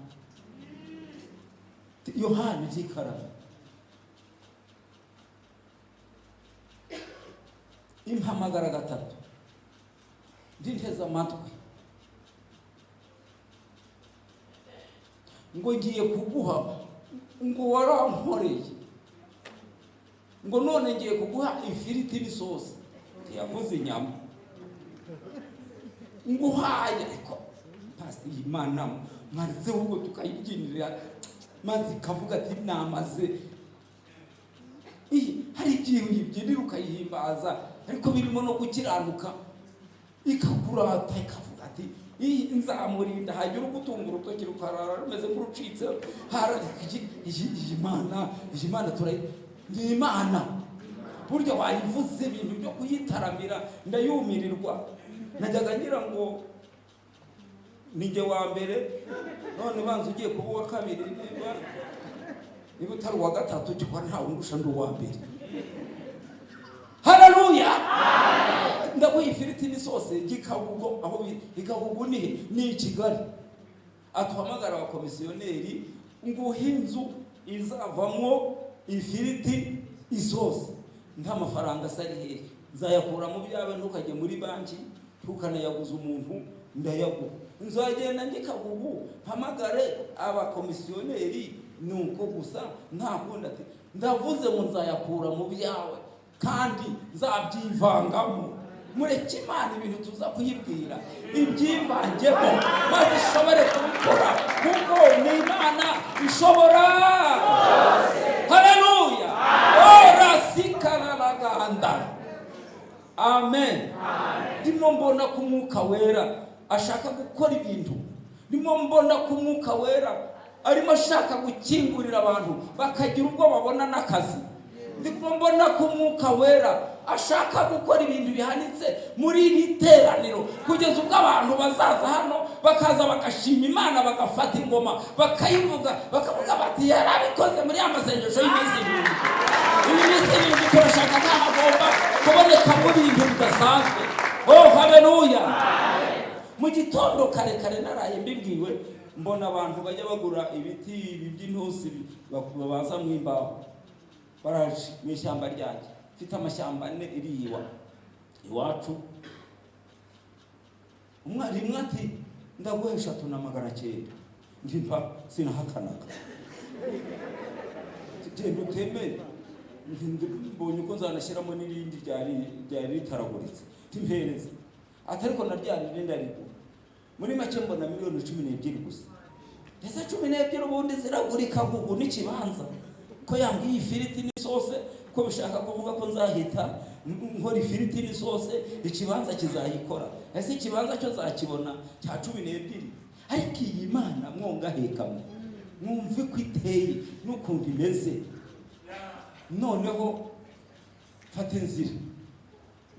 Yohani, ntikarabe. Impamagara gatatu, ndinteze amatwi, ngo: "Ngiye kuguha," ngo: "Warankoreye," ngo: "None ngiye kuguha ifiriti n'isosi." Ntiyavuze inyama. Nguhaye. Ariko pasiteri, Imana mwaritseho ubwo tukayibyinira, maze ikavuga ati: "Namaze." Hari igihe uyibyinira ukayihimbaza, ariko birimo no gukiranuka, ikakurata, ikavuga ati: "Iyi nzamurinda." Hagira ugutunga urutoki rukarara rumeze nk'urucitse. Iyi Mana turayi, ni Imana. Burya wayivuze ibintu byo kuyitaramira, ndayumirirwa. Najyaga ngira ngo ni njye wa mbere, none banza ugiye kuba uwa kabiri. Niba utari uwa gatatu, cyangwa nta wundi usha, ndi uwa mbere. Haleluya! Ndaguha ifiriti n'isosi gikagugo. Aho ikagugu ni he? Ni i Kigali. Atuhamagara abakomisiyoneri: "Nguhe inzu izavamwo ifiriti, isosi." Nta mafaranga asa, ari hehe? Nzayakura mu byawe, ntukajye muri banki, ntukanayaguze umuntu, ndayaguha. Nzagenda ndikagugu, mpamagare abakomisiyoneri, ni uko gusa, nta kundi. Ati: "Ndavuze ngo nzayakura mu byawe kandi nzabyivangamo." Mureke Imana ibintu tuza kuyibwira ibyivangemo, maze ishobore kubikora, kuko ni Imana ishobora. Haleluya! Orasikararaganda. Amen. Ndimo mbona ko Umwuka Wera ashaka gukora ibintu. Ndimo mbona ko Umwuka Wera arimo ashaka gukingurira abantu bakagira ubwo babona n'akazi. Ndimo mbona ko Umwuka Wera ashaka gukora ibintu bihanitse muri iri teraniro, kugeza ubwo abantu bazaza hano bakaza bagashima Imana, bagafata ingoma bakayivuga, bakavuga bati: "Yarabikoze muri ya masengesho y'iminsi 7." Iyi minsi 7 turashaka ko hagomba kubonekamo ibintu bidasanzwe. Oh, haleluya! Mu gitondo kare kare naraye mbibwiwe, mbona abantu bajya bagura ibiti ibi by'intusi babaza mu imbaho, baraje mu ishyamba ryanjye. Mfite amashyamba ane iriya iwacu. Rimwe ati: "Ndaguha 3,900." Ndimpa, sinahakanaga. "Genda utemere." Mbonye uko nzanashyiramo n'irindi ryari ryari ritaraguritse. Ntimpereze ati: "Ariko na rya rindi ndarigura." Muri make mbona miliyoni 12 gusa. Ndetse 12 ubundi ziragurika gugu n'ikibanza. Ko yambwiye ifiriti n'isose, ko bishaka kuvuga ko nzahita nkora ifiriti n'isose, ikibanza kizayikora. Ese ikibanza cyo nzakibona cya 12? Ariko iyi Mana mwongahekamwe, mwumve ko iteye n'ukuntu imeze. Noneho mfata inzira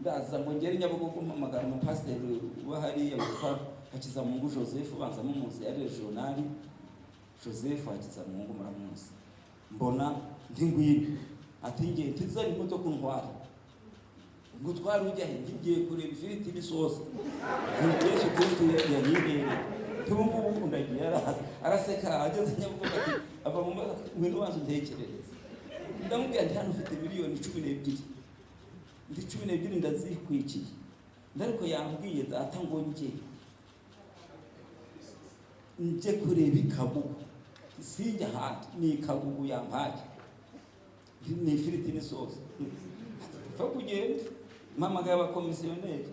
ndaza ngo ngere Nyabugogo, mpamagara umupasiteri uba hariya witwa Hakizamungu Joseph. Ubanza mumuzi, yari regional. Joseph Hakizamungu muramuzi. Mbona nti: "Ngwino." Ati: "Ngiye." Ntizari imodoka untware ngo utware ujya he? Ngiye kureba ifiriti n'isosi Yesu Kristo yanyihereye. Ubu ngubu ndagiye. Araza araseka. Ageze Nyabugogo ati, ava mu modoka: "Ngwino ubanza untekerereze." Ndamubwira nti: "Hano ufite miliyoni 12." Ndi 12 ndazikwikiye, ariko yambwiye data ngo njye kureba ikagugu, sinjya ahandi, ni ikagugu yampaye, ni ifiriti n'isosi. Pfa kugenda. Mpamagaye abakomisiyoneri.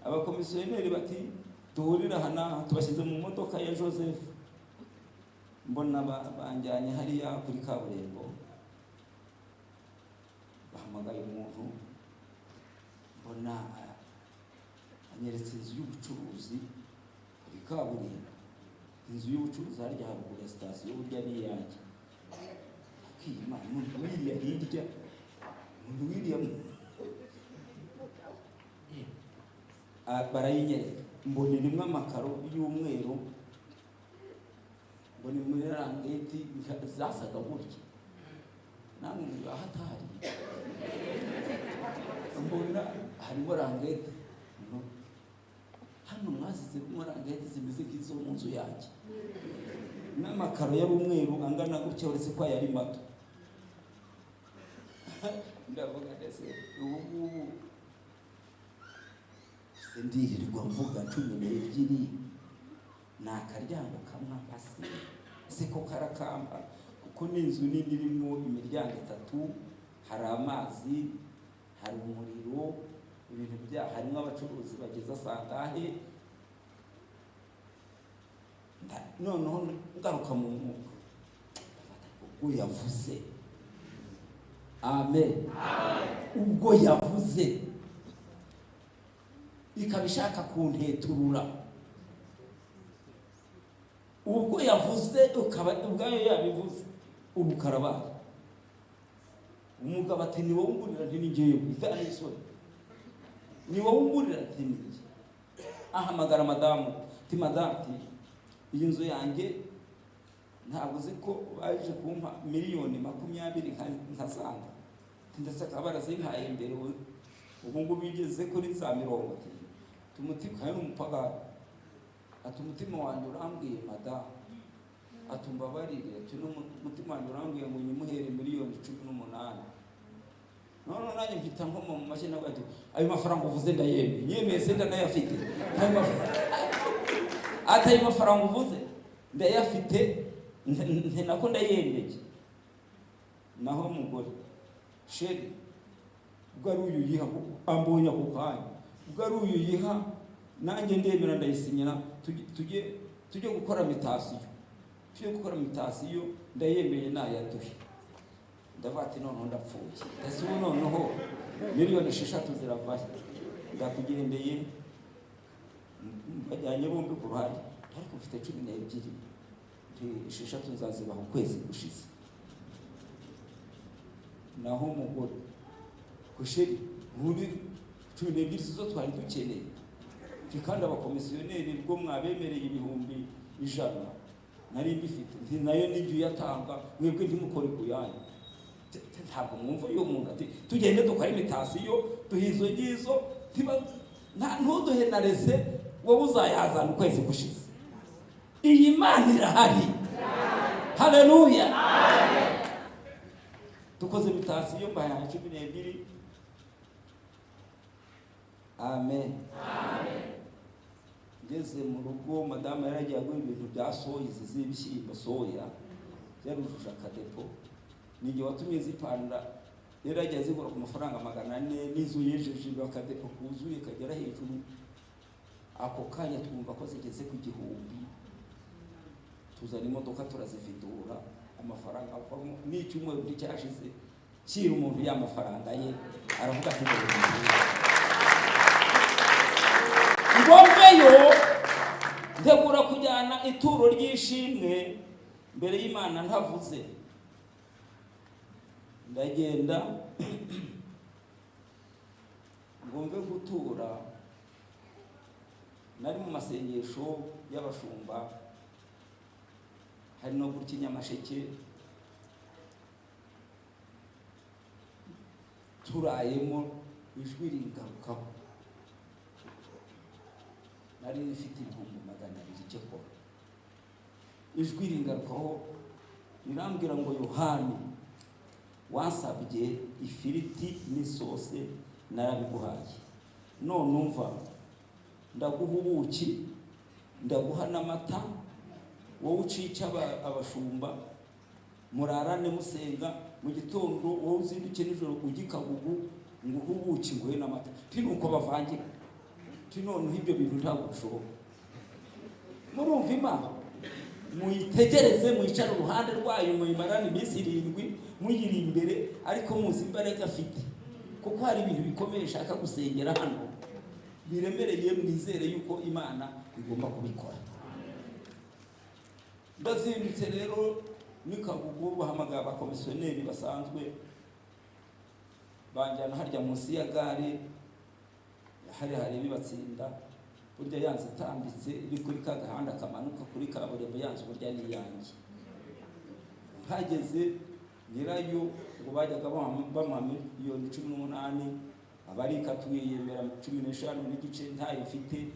Abakomisiyoneri bati: "Duhurire aha n'aha." Tubashyize mu modoka ya Joseph. Mbona banjyanye hariya kuri kaburimbo, bahamagaye umuntu. Mbona anyeretse inzu y'ubucuruzi kuri kaburimbo, inzu y'ubucuruzi harya haruguru ya sitasiyo. Burya ni iyanjye. Akiyima umuntu wiriya hirya, umuntu wiriya. Barayinyereka, mbona irimo amakaro y'umweru, mbona muri rangeti zasaga gutya, namwe muri ahatari. Mbona harimo rangete. No. Hano mwasizemo rangete zimeze nk'izo mu nzu yanjye, n'amakaro yari umweru angana gutya, uretse ko yari mato. Ndavuga ndetse ubu ngubu se ndirirwa mvuga 12 ni akaryango kamwe apasi se ko karakamba, kuko ni inzu nini irimo imiryango itatu, hari amazi, hari umuriro, ibintu bya harimo abacuruzi bageza sangahe. Noneho ngaruka mu mwuka, ubwo yavuze amen, ubwo yavuze ikaba ishaka kunteturura, ubwo yavuze ukaba ubwayo yabivuze, ubu karabaye. Umugabo ati: "Ni wowe ungurira?" Nti: "Ni njyewe." Nta n'isoni. "Ni wowe ungurira?" Ati: "Ni njye." Ahamagara madamu ati: "Madamu," ati, "iyi nzu yanjye ntabwo uzi ko baje kumpa miliyoni 20 nkasanga?" Ati: "Ndetse akaba barazimpaye mbere, ubu ngubu bigeze kuri za mirongo." Ati tumutima kandi ni umupagani. Ati: "Umutima wanjye urambwiye, madamu," ati, "umbabarire," ati, "n'umutima wanjye urambwiye ngo nyimuhere miliyoni 18." None nanjye mpita nkoma mu mashyi, nawe ati: "Ayo mafaranga uvuze ndayemeye." Nyemeye se ndanayafite ayo mafaranga. Ati: "Ayo mafaranga uvuze ndayafite, nako ndayemeye." Naho umugore, chéri, ubwo ari uyu yiha ambonye ako kanya. Ubwo ari uyu yiha, nanjye ndemera, ndayisinyira. Tujye gukora mutation, tujye gukora mutation. Ndayemeye, nayaduhe. Ndavuga ati: "Noneho ndapfuye." Ese ubu noneho 6 miliyoni ziravahe? Ndakugendeye, bajyanye bombi ku ruhande, ariko mfite 12, nti 6 nzazibaha ukwezi gushize. Naho umugore chéri, ubundi 12 sizo twari dukeneye? Nti kandi abakomisiyoneri bwo mwabemereye 100,000, nari mbifite. Nti nayo nibyo uyatanga, mwebwe ntimukore ku yanyu. Ntabwo mwumva uyu muntu ati: "Tugende dukore mutation, duhe izo ngizo." Ntuduhe na reçu, wowe uzayazana ukwezi gushize. Iyi Mana irahari, haleluya! Dukoze mutation, mbahaye 12. Amen. Ngeze mu rugo, madamu yaragiye agura ibintu bya soya, izi z'ibishyimbo, soya yarujuje akadepo. Ninjye watumye zipanda. Rero yagiye azigura ku mafaranga 400, n'inzu yejeje akadepo kuzuye kagera hejuru. Ako kanya twumva ko zigeze ku 1000. Tuzana imodoka, turazifidura, amafaranga avamo. N'icyumweru nticyashize, shyira umuntu ya mafaranga ye, aravuga ati: "Dore umuntu." Ngo mveyo, ntegura kujyana ituro ry'ishimwe mbere y'Imana ntavuze. Ndagenda, ngo mve gutura, nari mu masengesho y'abashumba, hari no gutya i Nyamasheke turayemo. Ijwi ringarukaho. Nari rifite 200,000 cyakora. Ijwi ringarukaho, rirambwira ngo: "Yohani, wansabye ifiriti n'isose, narabiguhaye. None umva, ndaguha ubuki, ndaguha n'amata, wowe ucice abashumba, murarane musenga. Mu gitondo wowe uzinduke nijoro ujye i Kagugu, nguhe ubuki, nguhe n'amata." Nti nuko bavangira. Nti noneho ibyo bintu ntabwo bishoboka. Murumva Imana, muyitegereze, mwicare uruhande rwayo, muyimarane iminsi 7 muyiri imbere, ariko muzi imbaraga afite, kuko hari ibintu bikomeye nshaka gusengera hano biremereye. Mwizere yuko Imana igomba kubikora. Ndazindutse rero ni Kagugu, bahamagara abakomisiyoneri basanzwe, banjyana harya munsi ya gare, hari bibatsinda. Burya yanze itambitse iri kuri ka gahanda kamanuka kuri kaburimbo, yanze burya ni iyanjye. Mpageze, nyirayo ngo bajyaga bamuha 18 miliyoni, abarikatuye yemera 15.5, ntayo mfite.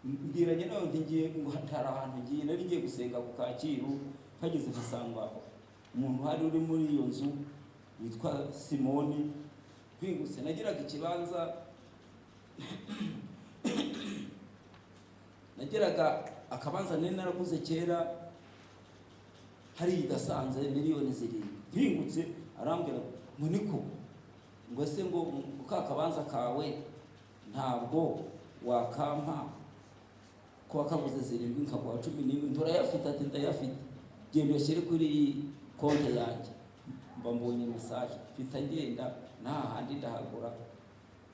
Mbwiranye nawe nti ngiye, ngo hari ahantu ngiye. Nari ngiye gusenga ku Kacyiru. Mpageze nkasanga umuntu uhari uri muri iyo nzu witwa Simoni. Kwihuse, nagiraga ikibanza, nageraga akabanza nari naraguze kera hari gasanze 7 miliyoni. Mpingutse arambwira ngo: "Niko," ngo, "ese ngo ka kabanza kawe ntabwo wakampa, ko wakaguze 7 nkaguha 11?" "Nturayafite?" Ati: "Ndayafite, genda uyashyire kuri iyi konti yanjye." Mba mbonye message, mpita ngenda nta handi ndahagura.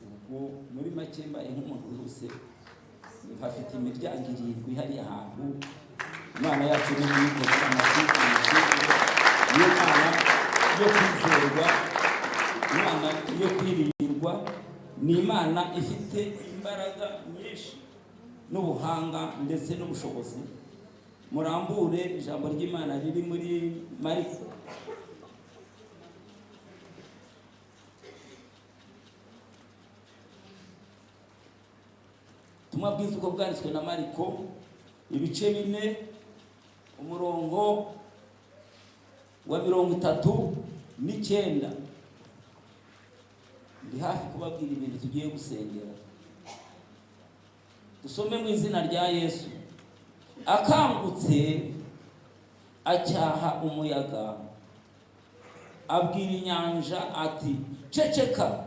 Ubwo muri make mbaye nk'umuntu wihuse, mpafite imiryango irindwi hariya hantu. Imana yacu ni muyikora amashyi, amashyi. Niyo Mana yo kwizerwa, Imana yo kwiringirwa, ni Imana ifite imbaraga nyinshi n'ubuhanga ndetse n'ubushobozi. Murambure ijambo ry'Imana riri muri Mariko. Ubutumwa bwiza uko bwanditswe na Mariko, ibice 4, umurongo wa 39. Ndi hafi kubabwira ibintu tugiye gusengera. Dusome mu izina rya Yesu. Akangutse, acyaha umuyaga, abwira inyanja ati: "Ceceka,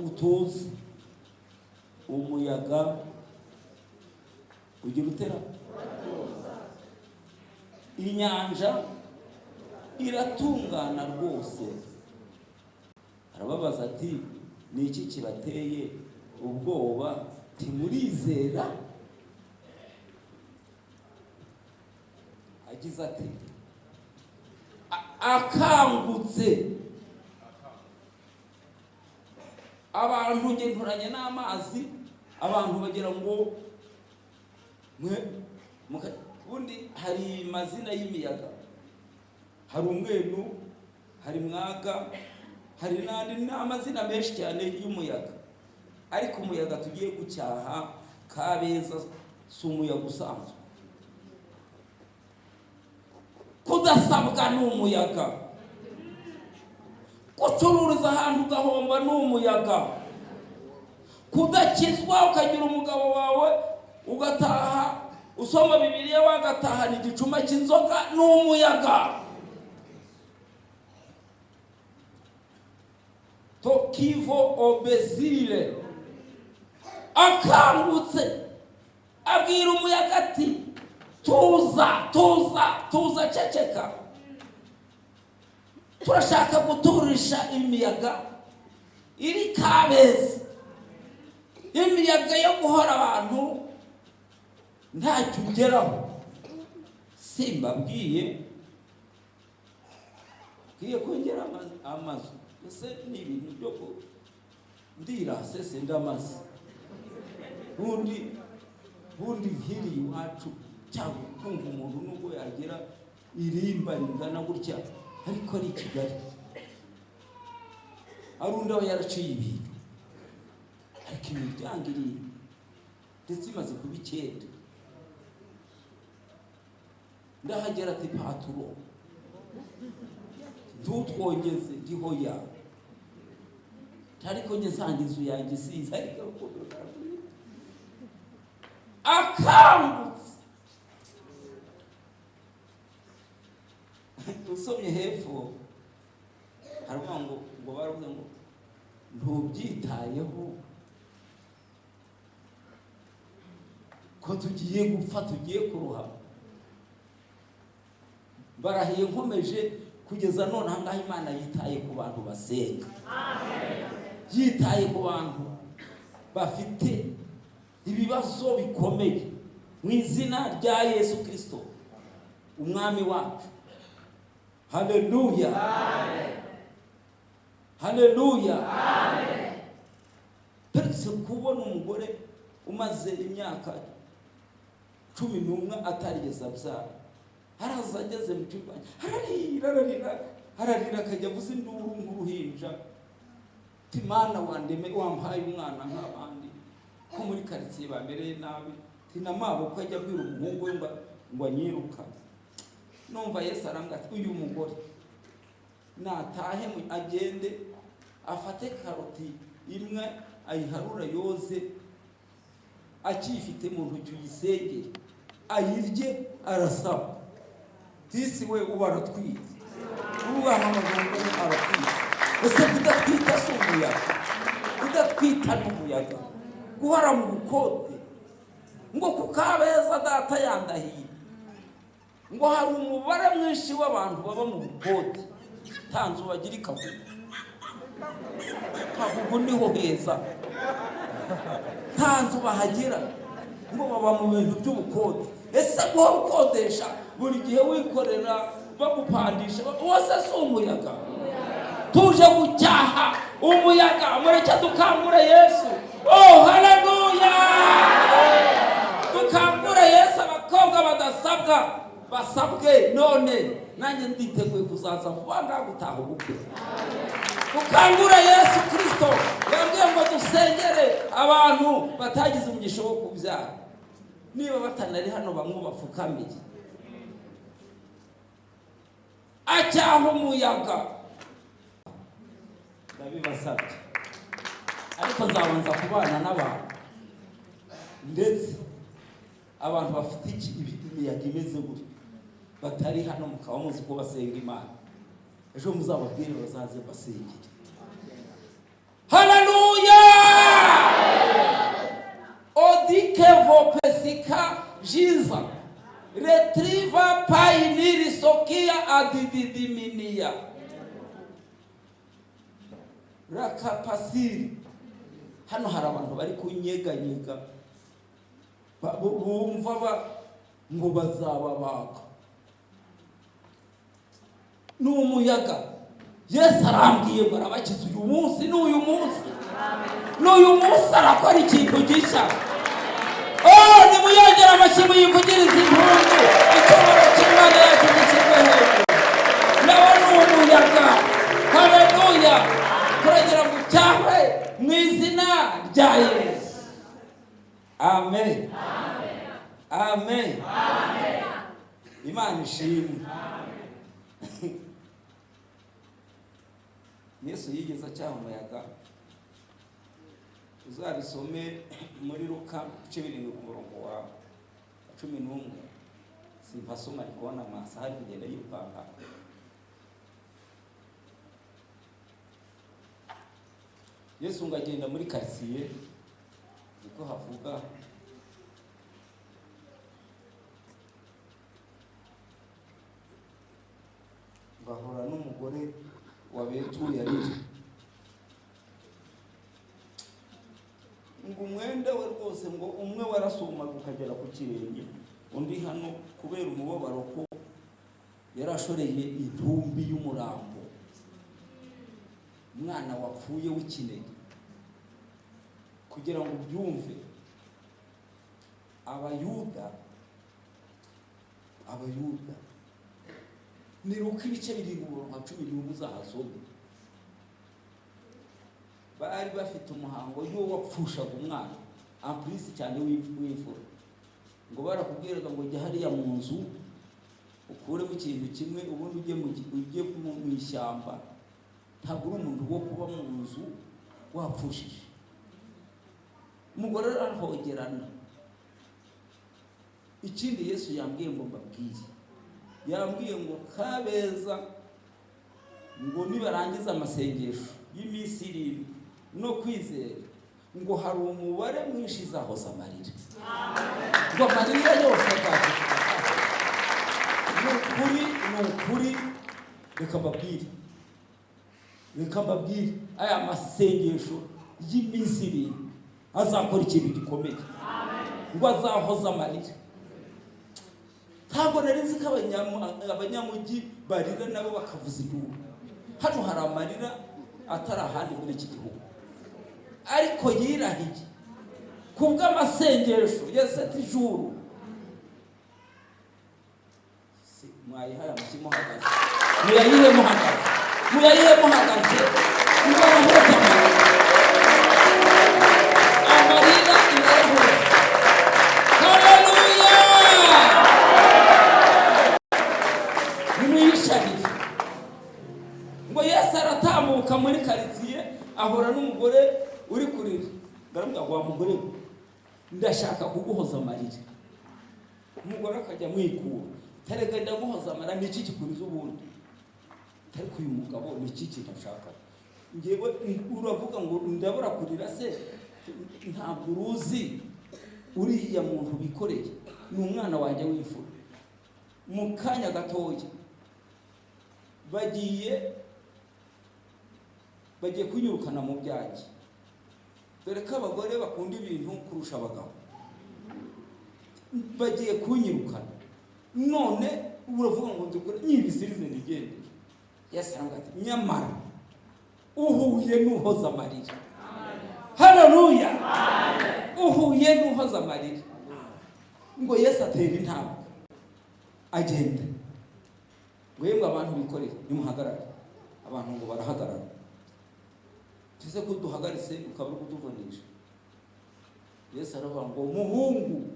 Utuze. Umuyaga ugira utera, inyanja iratungana rwose. Arababaza ati: "Ni iki kibateye ubwoba? Ntimurizera?" Agize ati akangutse abantu, nge nturanye n'amazi, abantu bagira ngo mwe ubundi hari amazina y'imiyaga, hari umwenu, hari mwaga, hari n'andi, ni amazina menshi cyane y'umuyaga. Ariko umuyaga tugiye gucyaha Kabeza si umuyaga usanzwe. Kudasabwa ni umuyaga, gucururiza ahantu ugahomba ni umuyaga, kudakizwa ukagira umugabo wawe ugataha usoma Bibiliya wagatahana igicuma cy'inzoga ni umuyaga. Tokivo obezile akangutse abwira umuyaga ati: "Tuza, tuza, tuza, ceceka." Turashaka guturisha imiyaga iri Kabeza, imiyaga yo guhora abantu ntacyo ugeraho. Simbabwiye bwiye kongera amazu, ese ni ibintu byo ku ndirase sindamaze. Bundi nkiri iwacu, cyangwa kumva umuntu nubwo yagira irimba ringana gutya, ariko ari i Kigali, ari undi aba yaraciye ibintu, ariko imiryango irindwi, ndetse imaze kuba 9. Ndahagera ati: "Paturo, ntutwongeze gihoya." Ariko njye nsanga inzu yanjye isize, ariko urukundo rwaragwira. Akangutse, usomye hepfo haravuga ngo baravuze ngo: "Ntubyitayeho ko tugiye gupfa, tugiye kurohama?" Barahiye nkomeje kugeza none aha ngaha, Imana yitaye ku bantu basenga, yitaye ku bantu bafite ibibazo bikomeye, mu izina rya Yesu Kirisito Umwami wacu. Haleluya, haleluya! Peretse kubona umugore umaze imyaka 11 atarigeze abyara, araza ageze mu cyumba ararira, ararira, ararira, akajya avuza induru nk'uruhinja ati: "Mana, wandeme wampaye umwana nk'abandi, ko muri karitsiye bamereye nabi." Ati na mabukwe ajya abwira umuhungu we ngo anyirukane. Numva Yesu arambwira ati: "Uyu mugore natahe agende afate karoti imwe, ayiharura, yoze, akiyifite mu ntoki, uyisengere, ayirye, arasaba." Disi we, uba aratwite, ubu bahamagara ngo aratwite. Ese kudatwita si umuyaga? Kudatwita ni umuyaga, guhora mu bukode ngo ku Kabeza data yandahiye ngo hari umubare mwinshi w'abantu baba mu bukode, nta nzu bagira i Kagugu. Kagugu niho heza, nta nzu bahagira, ngo baba mu bintu by'ubukode. Ese guhora ukodesha buri gihe, wikorera, bagupandisha, wose si umuyaga? Tuje gucyaha umuyaga. Mureke dukangure Yesu. Oh, haleluya! Dukangure Yesu. Abakobwa badasabwa basabwe none. Nanjye nditeguye kuzaza vuba ngaha gutaha ubukwe. Dukangure Yesu Kirisito. Yambwiye ngo dusengere abantu batagize umugisha wo kubyara. Niba batanari hano, bamwe bapfukamiye. Acyaha umuyaga, ndabibasabye, ariko nzabanza kubana n'abantu, ndetse abantu bafite imiyaga imeze gutya batari hano, mukaba muzi ko basenga Imana, ejo muzababwire bazaze basengere. Haleluya! Jiza retriva payiniri sokiya adididiminiya rakapasiri. Hano hari abantu bari kunyeganyega, bumva ngo bazababaga ni umuyaga. Yesu arambwiye ngo arabakiza uyu munsi, n'uyu munsi, n'uyu munsi arakora ikintu gishya. Oh, nimuyongere amashyi, muyivugirize impundu, icyubahiro cy'Imana yacu gishyirwe hejuru. Nawe ni umuyaga. Haleluya! Turagira ngo cyahwe mu izina rya Yesu. Amen, amen. Imana ishimwe. Yesu yigeze acyaha umuyaga. Uzabisome muri Luka ibice 7 ku murongo wa 11. Simpasoma, ari kubona amasaha ari kugenda yirukanka. Yesu ngo agenda muri karitsiye, niko havuga. Ngahura n'umugore wabetuye arira, ngo umwenda we rwose ngo umwe warasumaga ukagera ku kirenge, undi hano, kubera umubabaro ko yarashoreye intumbi y'umurambo, umwana wapfuye w'ikinege. Kugira ngo ubyumve, Abayuda ni Luka ibice 7 umurongo wa 11, uzahasome. Bari bafite umuhango y'uwo wapfushaga umwana ampurisi cyane w'imfura, ngo barakubwiraga ngo jya hariya mu nzu ukuremo ikintu kimwe, ubundi ujye mu ishyamba. Ntabwo uri umuntu wo kuba mu nzu wapfushije. Umugore arahogerana. Ikindi Yesu yambwiye ngo mbabwire, yambwiye ngo Kabeza ngo nibarangiza amasengesho y'iminsi 7 no kwizera, ngo hari umubare mwinshi izahoza amarira, ngo amarira yose azahoza. Ni ukuri, ni ukuri. Reka mbabwire, reka mbabwire, aya masengesho y'iminsi 7 azakora ikintu gikomeye, ngo azahoza amarira. Ntabwo nari nzi ko abanyamujyi barira nabo bakavuza induru. Hano hari amarira atari ahandi muri iki gihugu, ariko yirahiye ku bw'amasengesho ya sept jours. Mwayihaye amashyi muhagaze, muyayihe muhagaze, muyayihe muhagaze. Ngo arahoza amarira, amarira irayahoza. Haleluya! Nimuyisharire. Ngo Yesu aratambuka muri karitsiye, ahura n'umugore uri kurira. Ndaramubwira ngo: "Wa mugore we, ndashaka kuguhoza amarira." Umugore akajya amwikura, tarega ndaguhoza amarira, ni iki kikuriza ubundi? Ariko uyu mugabo ni iki kintu ashaka? Ngewe uravuga ngo ndabura kurira se? Ntabwo uruzi uriya muntu bikoreye ni umwana wanjye w'imfura. Mu kanya gatoya bagiye kunyirukana mu byanjye, dore ko abagore bakunda ibintu kurusha abagabo. Bagiye kunyirukana, none uravuga ngo ndukore nyibisirize nigendere. Yesu aravuga ati: "Nyamara uhuye n'uhoza amarira." Haleluya! Uhuye n'uhoza amarira. Ngo Yesu atera intambwe agenda, ngo: "Yemwe abantu bikorere, nimuhagarare." Abantu ngo barahagarara. Tuze ko duhagaritse ukaba uri kutuvunisha. Yesu aravuga ngo: "Muhungu,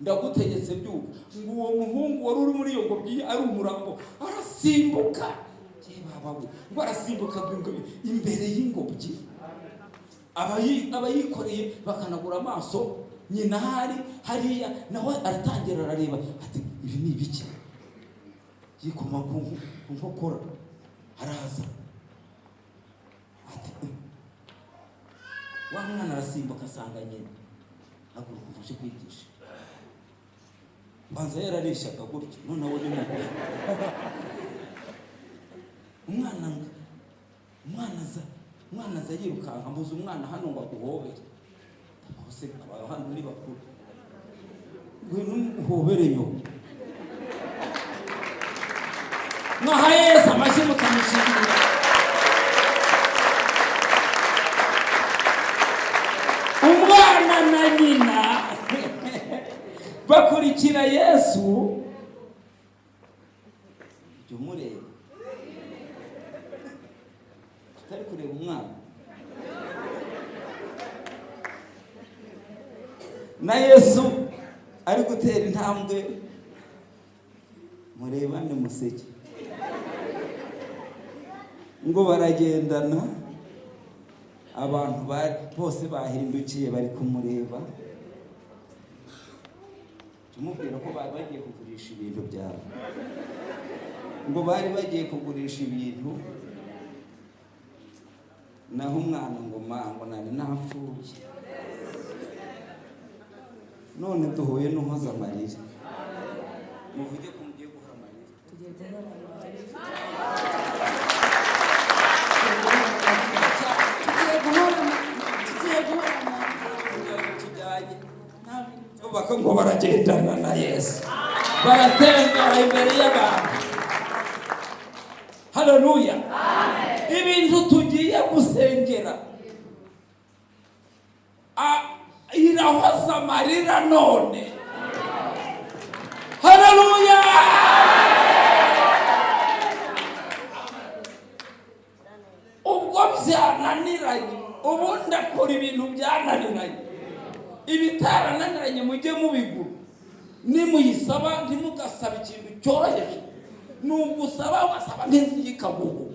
ndagutegetse, byuka." Ngo uwo muhungu wari uri muri iyo ngobyi ari umurambo arasimbuka. Ye baba we! Ngo arasimbuka ngo imbere y'ingobyi, abayikoreye bakanagura amaso. Nyina ahari hariya nawe aratangira arareba ati: "Ibi ni ibiki?" Yikoma ku nkokora, araza ati: Wa mwana arasimbuka asanga nyina. Haguruka umfashe kwigisha." Banza yarareshyaga gutya, noneho ni mugufi. Umwana aza yirukanka, mbuze umwana hano ngo aguhobere. Bose aba hano ni bakuru. Ngwino uhobere nyoko. Mwaha Yesu amashyi mukamushimira. Umwana na nyina bakurikira Yesu. Jya umureba, tutari kureba umwana na Yesu ari gutera intambwe, murebane museke. Ngo baragendana, abantu bose bahindukiye bari kumureba. Tumubwira ko bari bagiye kugurisha ibintu byawe. Ngo bari bagiye kugurisha ibintu, naho umwana ngo: "Mango nari napfuye, none duhuye n'uhoza amarira." Muvuge ko mugiye guhora amarira. Tugiye guhora amarira. Tugiye guhora amarira. Tujyanye baka ngo baragendana na Yesu, baratembera imbere y'abantu. Haleluya! Ibintu tugiye gusengera, irahoza amarira none. Haleluya! Ubwo byananiranye, ubundi akora ibintu byananiranye. Ibitarananiranye mujye mubigura. Nimuyisaba ntimugasabe ikintu cyoroheje. Ni ugusaba ugasaba nk'inzu y'ikagugu,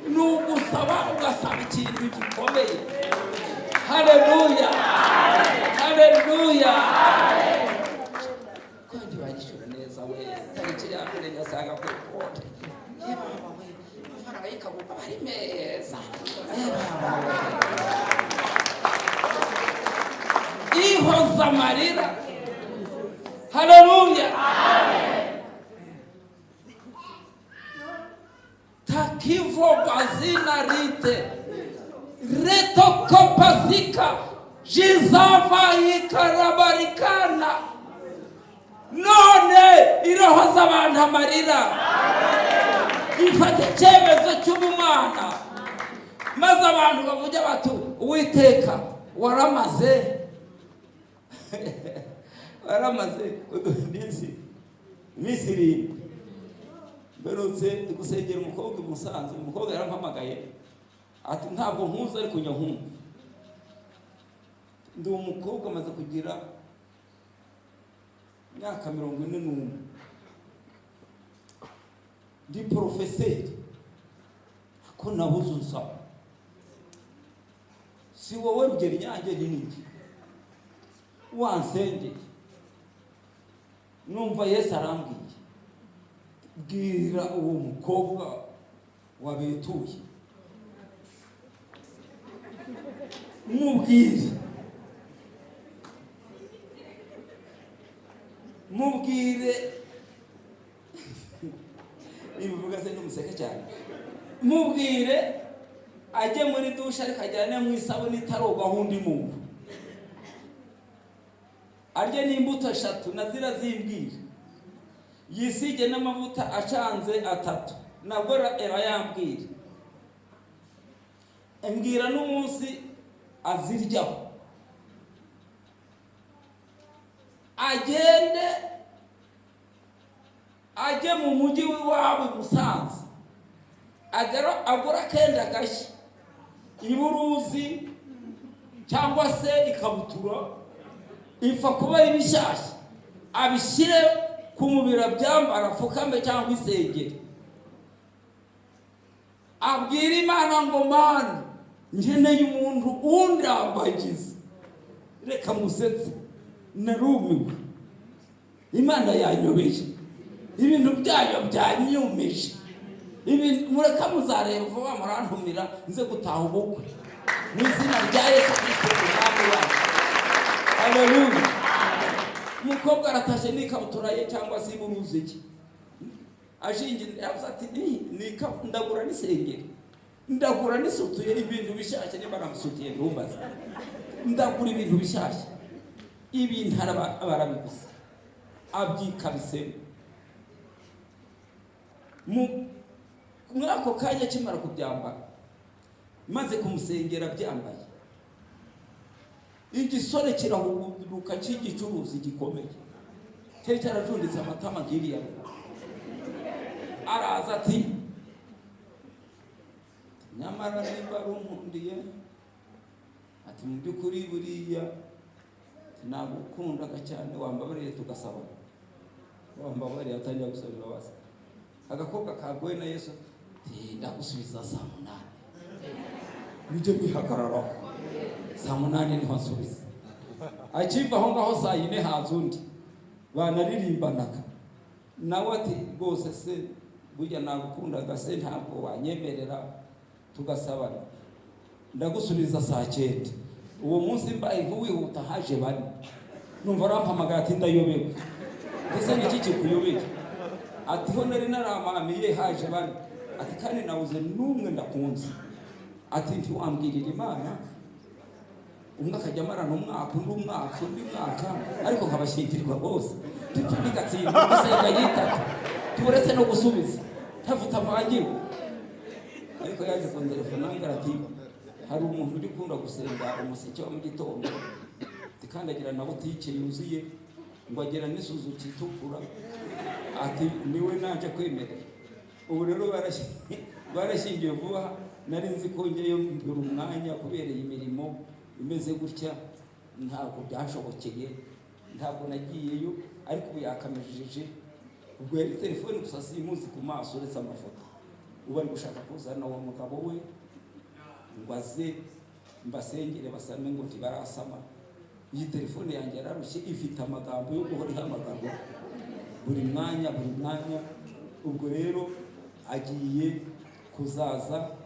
ni ugusaba ugasaba ikintu gikomeye. Haleluya, haleluya! Kandi bagishyura neza we, tariki ya mbere ngasanga kuri konti. Ye baba we, amafaranga y'ikagugu aba ari meza. Ye baba we, ihoza amarira. Haleluya! Takivo bazina rite retokopasika jizava ikarabarikana. None irahoza abantu amarira, ifata icyemezo cy'ubumana, maze abantu bavuge bati: "Uwiteka, waramaze uduha iminsi 7." Mperutse gusengera umukobwa i Musanze. Umukobwa yarampamagaye ati: "Ntabwo nkuzi, ariko njya nkumva. Ndi umukobwa amaze kugira imyaka 41, ndi porofeseri, ko nabuze unsaba. Si wowe rugero inyange ni njye wansengeye, numva Yesu arambwiye: bwira uwo mukobwa wabetuye, mubwire." Ibivuga se ntumuseke cyane. "Mubwire ajye muri dushe, ariko ajyane mu isabune itarogwaho undi muntu, arye n'imbuto eshatu na zira zimbwira, yisige n'amavuta acanze atatu." Nabwo erayambwira, mbwira n'umunsi aziryaho, agende ajye mu mujyi w'iwabo i Musanze, agura akenda gashya, iburuzi cyangwa se ikabutura, ipfa kuba ari bishyashya, abishyire ku mubiri, abyambara, apfukame cyangwa isengeri, abwira Imana ngo: "Mana, nkeneye umuntu undambagiza." Reka musetse, narumiwe. Imana yanyobeye, ibintu byayo byanyumije. Ibintu mureka muzareba vuba, murantumira nze gutaha ubukwe mu izina rya Yesu Kirisito Umwami wacu. Haleluya! Mu Umukobwa aratashye n'ikabutura ye cyangwa se iburuzi ye, ashingiye, yavuze ati: "Ndagura n'isengeri, ndagura n'isutiye, ibintu bishyashya." Niba namusutiye ntumbaze. Ndagura ibintu bishyashya. Ibintu barabiguze, abyikabisemo. Muri ako kanya akimara kubyambara, maze kumusengera byambaye, igisore kirahuruka cy'igicuruzi gikomeye cyari cyaracunditse amatama nk'iriya. Araza ati: "Nyamara niba runkundiye," ati, "mu by'ukuri buriya nagukundaga cyane, wambabariye tugasaba, wambabariye." Atangira gusaba imbabazi. Agakobwa kaguwe na Yesu ati: "Ndagusubiza saa 8." Mujye mwihagararaho, saa 8 niho nsubiza. Akiva aho ngaho, saa 4 haza undi banaririmbanaga nawe, ati: "Rwose se burya nagukundaga se, ntabwo wanyemerera tugasabana? Ndagusubiza saa 9." Uwo munsi mbaye nk'uwihuta, haje bane. Numva arampamagara ati: "Ndayobewe." Ndetse niki kikuyobeye? Ati: "Ho nari naramamiye, haje bane," ati, "kandi nabuze n'umwe ndakunze." Ati: "Ntiwambwirira Imana, umwe akajya amarana umwaka, undi umwaka, undi mwaka, ariko nkabashyingirwa bose, tugatsinda gusenga yitatu, tuburetse no gusubiza ntavutavangirwa." Ariko yaje kuntelefona ambwira ati: "Hari umuntu uri ukunda gusenga umuseke wa mu gitondo," ati, "kandi agira na butike yuzuye, ngo agira n'isuzuki itukura," ati, "niwe naje kwemerera." Ubu rero barashyingiwe vuba. Nari nzi ko ngeyo mbura umwanya kubera iyi mirimo imeze gutya, ntabwo byashobokeye, ntabwo nagiyeyo, ariko ubu yakamejeje. Ubwo yari telefone gusa, simuzi ku maso uretse amafoto. Ubu ari gushaka kuzana uwo mugabo we ngo aze mbasengere basame, ngo ntibarasama. Iyi telefone yanjye yararushye, ifite amagambo yo guhora ihamagarwa buri mwanya, buri mwanya. Ubwo rero agiye kuzaza.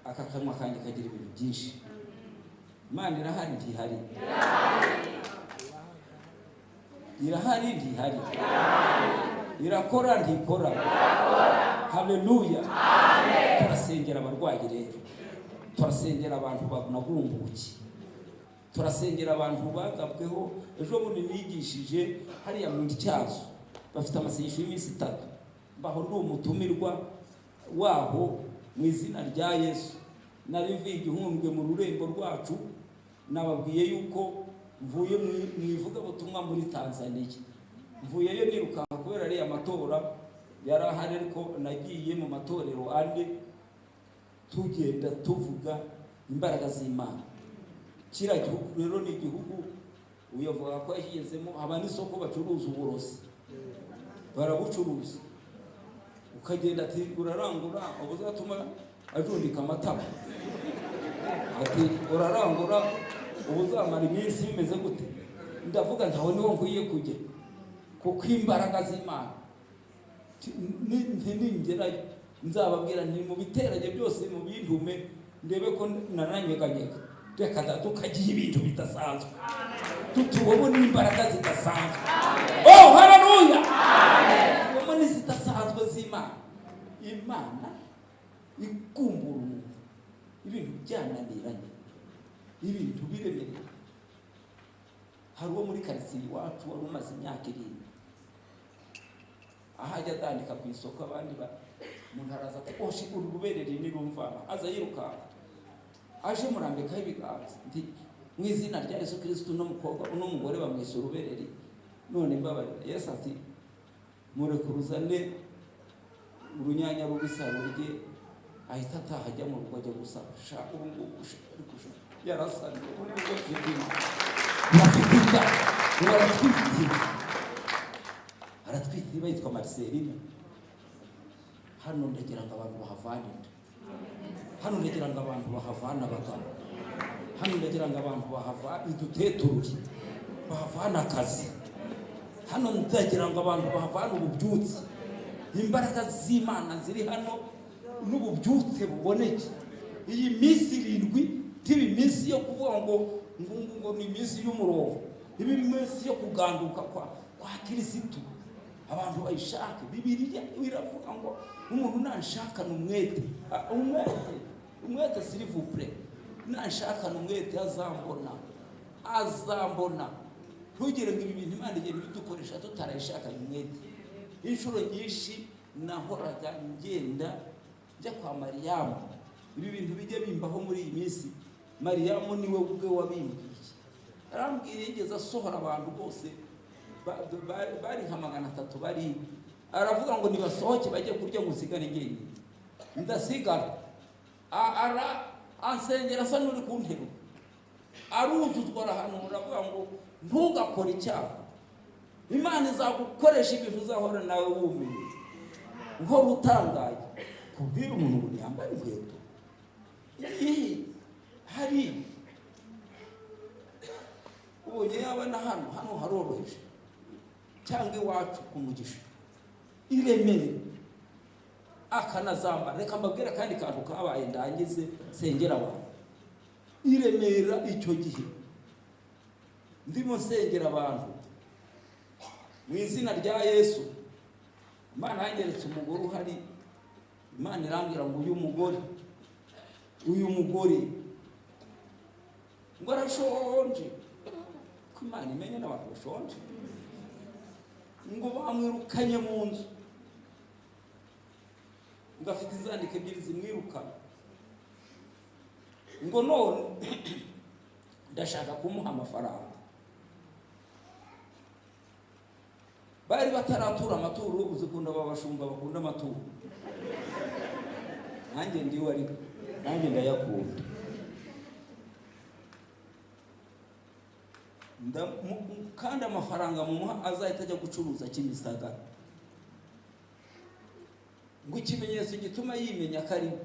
Aka kanwa kanjye kagira ibintu byinshi. Imana irahari, ntihari? Irahari, ntihari? Irakora, ntikora? Haleluya! Turasengera abarwayi rero, turasengera abantu banagumbuke, turasengera abantu bagabweho. Ejo bundi nigishije hariya mu Ntyazo, bafite amasengesho y'iminsi 3. Mbaho ndi umutumirwa waho mu izina rya Yesu. Nari mvuye igihundwe mu rurembo rwacu. Nababwiye yuko mvuye mu ivugabutumwa muri Tanzaniya. Mvuyeyo nirukanka kubera ariya matora yari ahari, ariko nagiye mu matorero ane, tugenda tuvuga imbaraga z'Imana. Kiriya gihugu rero ni igihugu uyavuga ko yakigezemo, haba n'isoko bacuruza uburozi, barabucuruza. Ukagenda, ati: "Urarangura ubuzatuma ajundika amatama," ati, "urarangura ubuzamara iminsi bimeze gute." Ndavuga ntaho niho nkwiye kujya, kuko imbaraga z'Imana ntingerayo nzababwira nti: "Mu biteranye byose mu bintume ndebe ko nananyeganyega." Reka da, tukagira ibintu bidasanzwe, tutuwemo n'imbaraga zidasanzwe. Oh, haleluya! Tuwemo n'izidasanzwe z'Imana. Imana ikumbura umuntu ibintu byananiranye, ibintu biremereye. Hari uwo muri karitsiye iwacu wari umaze imyaka 7 aho ajya atandika ku isoko. Abandi ba umuntu araza ati: "Oshe uru ruberere nirumvana." Aza yirukanka, aje murambikaho ibiganza, nti: "Mu izina rya Yesu Kirisitu, uno mukobwa, uno mugore bamwise urubereri, none mbabarira." Yesu ati: "Murekuruzane urunyanya rubisi arurye." Ahita ataha, ajya mu rugo, ajya gusa sha. Ubu ngubu sha, ariko sha yarasamye. Ubu ngubu afite inda, afite inda, ubu aratwite, aratwite. Niba yitwa Marceline, hano ndagira ngo abantu bahavane inda, hano ndagira ngo abantu bahavane abagabo, hano ndagira ngo abantu bahavane udutetururi, bahavane akazi, hano ndagira ngo abantu bahavane ububyutse. Imbaraga z'Imana ziri hano n'ububyutse buboneke. Iyi minsi 7 ntiba iminsi yo kuvuga ngo ni iminsi y'umurongo. Ibe iminsi yo kuganduka kwa Kirisitu, abantu bayishake. Bibiliya iravuga ngo umuntu nanshakana umwete, umwete, umwete, s'il vous plaît, nanshakana umwete azambona, azambona. Ntugire ngo ibi bintu Imana igenda ibidukoresha tutarayishakanye umwete. Inshuro nyinshi nahoraga ngenda njya kwa Mariyamu. Ibi bintu bijya bimbaho muri iyi minsi, Mariyamu niwe ubwe wabimbwiye. Arambwiye, yigeze asohora abantu bose bari nka 300 bari, aravuga ngo nibasohoke bajye kurya, ngo nsigare njyenyine. Ndasigara. Ara ansengera asa n'uri kunterura, aruzuzwa, arahanura, avuga ngo ntugakore icyaha, Imana izagukoresha ibintu uzahora nawe wumiwe, uhora utangaye. Kubwira umuntu ngo ntiyambare inkweto iyi hari ubonye yaba na hano, hano haroroheje, cyangwa iwacu ku Mugisha i Remera, akanazambara. Reka mbabwire akandi kantu kabaye, ndangize sengera abantu. I Remera icyo gihe ndimo nsengera abantu mu izina rya Yesu, Imana yanyeretse umugore uhari. Imana irambwira ngo uyu mugore, uyu mugore ngo arashonje. Ko Imana imenye n'abantu bashonje! Ngo bamwirukanye mu nzu, ngo afite inzandiko ebyiri zimwirukana, ngo none ndashaka kumuha amafaranga. Bari bataratura amaturo. Uzi ukuntu aba bashumba bakunda amaturo? Nanjye ndiwe, ariko nanjye ndayakunda. Kandi amafaranga mumuha azahita ajya gucuruza Kimisagara. Ngo ikimenyetso gituma yimenya ko ari we,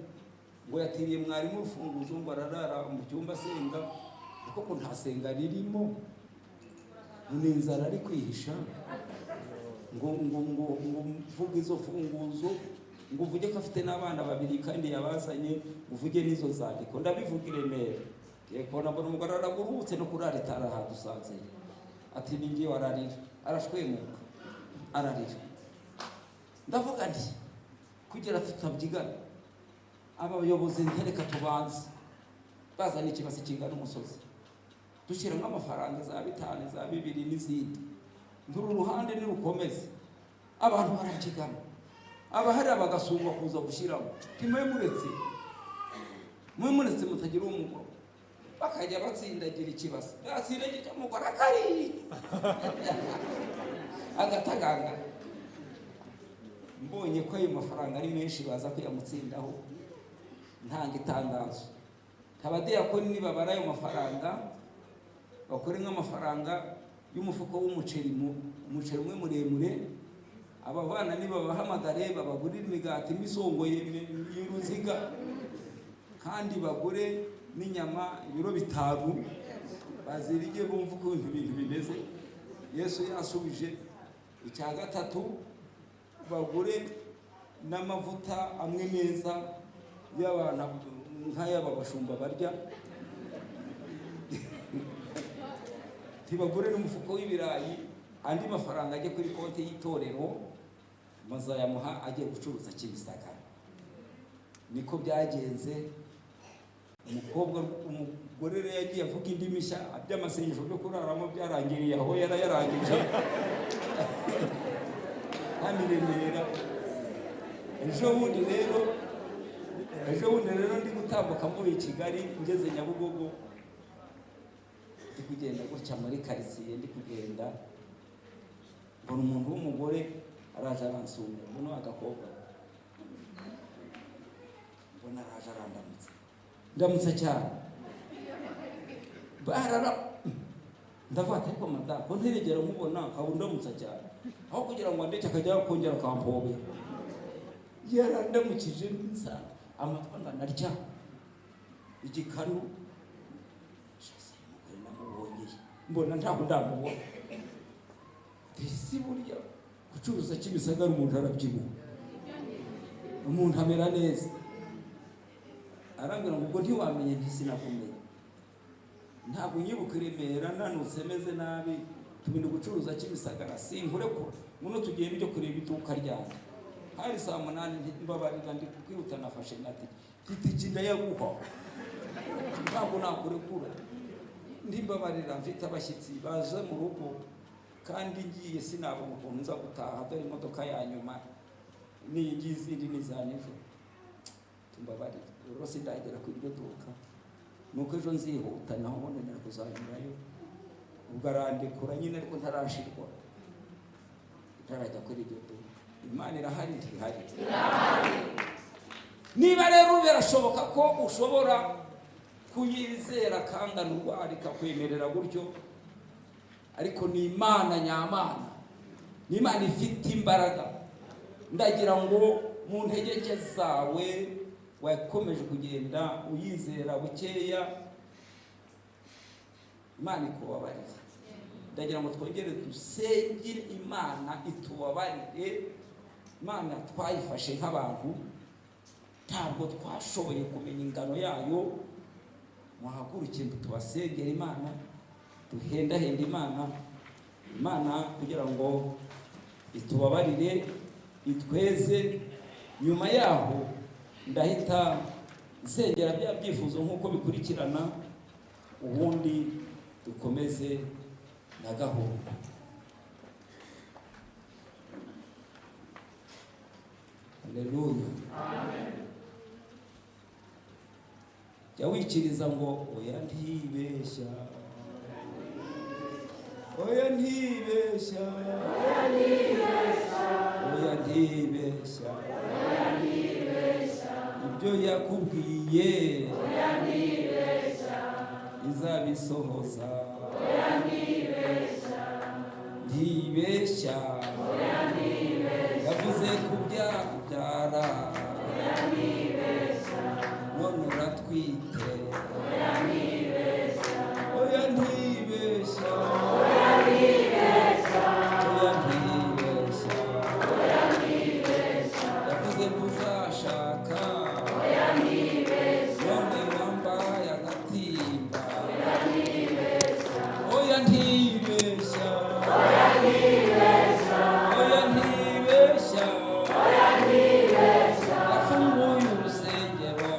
ngo yatiriye mwarimu urufunguzo, ngo ararara mu cyumba asenga, ariko ko nta senga ririmo, ngo ni inzara ari kwihisha. Ngo mvuge izo funguzo, ngo uvuge ko afite n'abana babiri kandi yabazanye, uvuge n'izo nzandiko. Ndabivuga i Remera, ngiye kubona mbona umugore aragurutse no kurara itara hadusanze, ati ni ngiye. Ararira, arashwemuka, ararira. Ndavuga nti kugira tutabyigana, aba bayobozi ntereka tubanze bazana ikibasi kingana umusozi, dushyiramo amafaranga za 5, za 2 n'izindi. Nduru ruhande nirukomeze, abantu barabyigana, abahari bagasumba kuza gushyiramo. Ntimwe muretse, mwe muretse mutagira umugabo. Bakajya batsindagira ikibasi, batsindagira umugore akari agataganga. Mbonye ko ayo mafaranga ari menshi baza kuyamutsindaho, ntanga itangazo: abadiyakoni nibabara ayo mafaranga, bakore nk'amafaranga y'umufuko w'umuceri, umuceri umwe muremure. Aba bana nibabahamagare babagurire imigati imisongoye y'uruziga, kandi bagure n'inyama ibiro 5, bazirige bumve ukuntu ibintu bimeze. Yesu yasubije. Icya gatatu, bagure n'amavuta amwe meza y'abantu nk'ay'aba bashumba barya. Ntibagure n'umufuko w'ibirayi. Andi mafaranga ajye kuri konti y'itorero, mazayamuha agiye gucuruza Kimisagara. Niko byagenze. Umukobwa, umugore rero yagiye avuga indimi nshya, by'amasengesho byo kuraramo byarangiriye aho, yarayarangije hano i Remera. Ejo bundi rero ndi gutambuka mvuye i Kigali ngeze Nyabugogo, ndi kugenda gutya muri karitsiye, ndi kugenda mbona umuntu w'umugore araje aransumira. Mbona agakobwa, mbona araje arandamutsa, ndamutsa cyane barara. Ndavuga ati ariko madamu, ko ntirigera nkubona nkaba undamutsa cyane? Aho kugira ngo andeke akajya kongera akampobera, yarandamukije nsanga amatwi angana atya, igikanu. Shase, umugore namubonye mbona ntabwo ndamubona. Ese burya gucuruza Kimisagara umuntu arabyibuha, umuntu amera neza. Arambwira ngo ubwo ntiwamenye? Nti sinakumenya. Ntabwo unyibuka i Remera nanutse meze nabi, tubindi gucuruza Kimisagara, sinkurekura muno, tugiye bijya kureba iduka ryanjye. Hari saa 8. Mbabarira, ndi kwihuta, nafashe na tike. Itike ndayaguha, ntabwo nakurekura. Ndimbabarira, mfite abashyitsi baje mu rugo kandi ngiye sinabona ukuntu nza gutaha. Dore imodoka ya nyuma n'iyi ngiyi, izindi ni iza nijoro. Tumbabarire rero, sindagera ku iryo duka, nuko ejo nzihuta, naho ubundi nari kuzanyurayo. Ubwo arandekura nyine, ariko ntarashirwa, ntarajya kuri iryo duka. Imana irahari, ntihari? Niba rero birashoboka ko ushobora kuyizera kangana urwara ikakwemerera gutyo, ariko ni Imana nyamana, ni Imana ifite imbaraga. Ndagira ngo mu ntege nke zawe wakomeje kugenda uyizera bukeya, Imana ikubabarire. Ndagira ngo twongere dusengere Imana itubabarire. Imana twayifashe nk'abantu, ntabwo twashoboye kumenya ingano yayo. Muhaguruke tubasengere Imana, duhendahenda Imana kugira ngo itubabarire, itweze. Nyuma yaho ndahita nsengera bya byifuzo nk'uko bikurikirana, ubundi dukomeze na gahunda. Haleluya! Jya wikiriza ngo: "Oya, ntibeshya, oya, ntibeshya, oya, ntibeshya." Ibyo yakubwiye izabisohoza. Ntibeshya. Yavuze kubyara, none uratwite. Oya, ntibeshya, oya, ntibeshya. Yavuze ko uzashaka, none wambaye agatimba. Oya, ntibeshya, oya, ntibeshya. Yafunguye urusengero.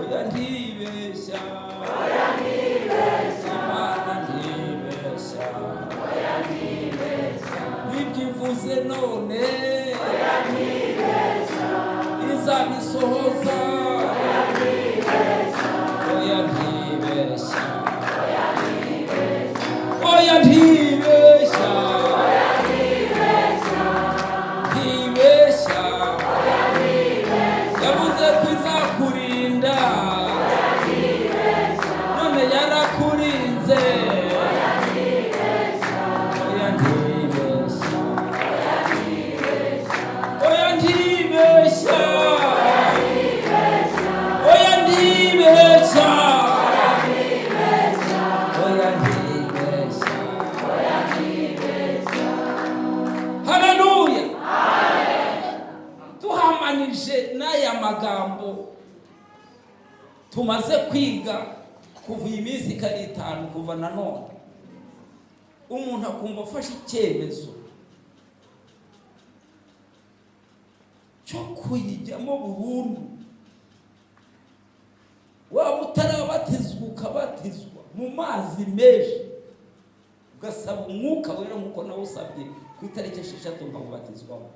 Oya, ntibeshya. Imana ntibeshya. Nibyo ivuze none izabisohoza. Oya, ntibeshya, oya, ntibeshya, ntibeshya. Yavuze ko izakurinda, none yarakurinze. Oya, ntibeshya, oya, ntibeshya, oya, ntibeshya, oya, ntibeshya. Haleluya! Duhamanije n'aya magambo tumaze kwiga kuva iyi minsi ikari 5, kuva na none umuntu akumva afashe icyemezo cyo kuyijyamo burundu, waba utarabatizwa ukabatizwa mu mazi menshi, ugasaba Umwuka Wera nk'uko nawe usabye ku itariki 6 nkamubatizwamo,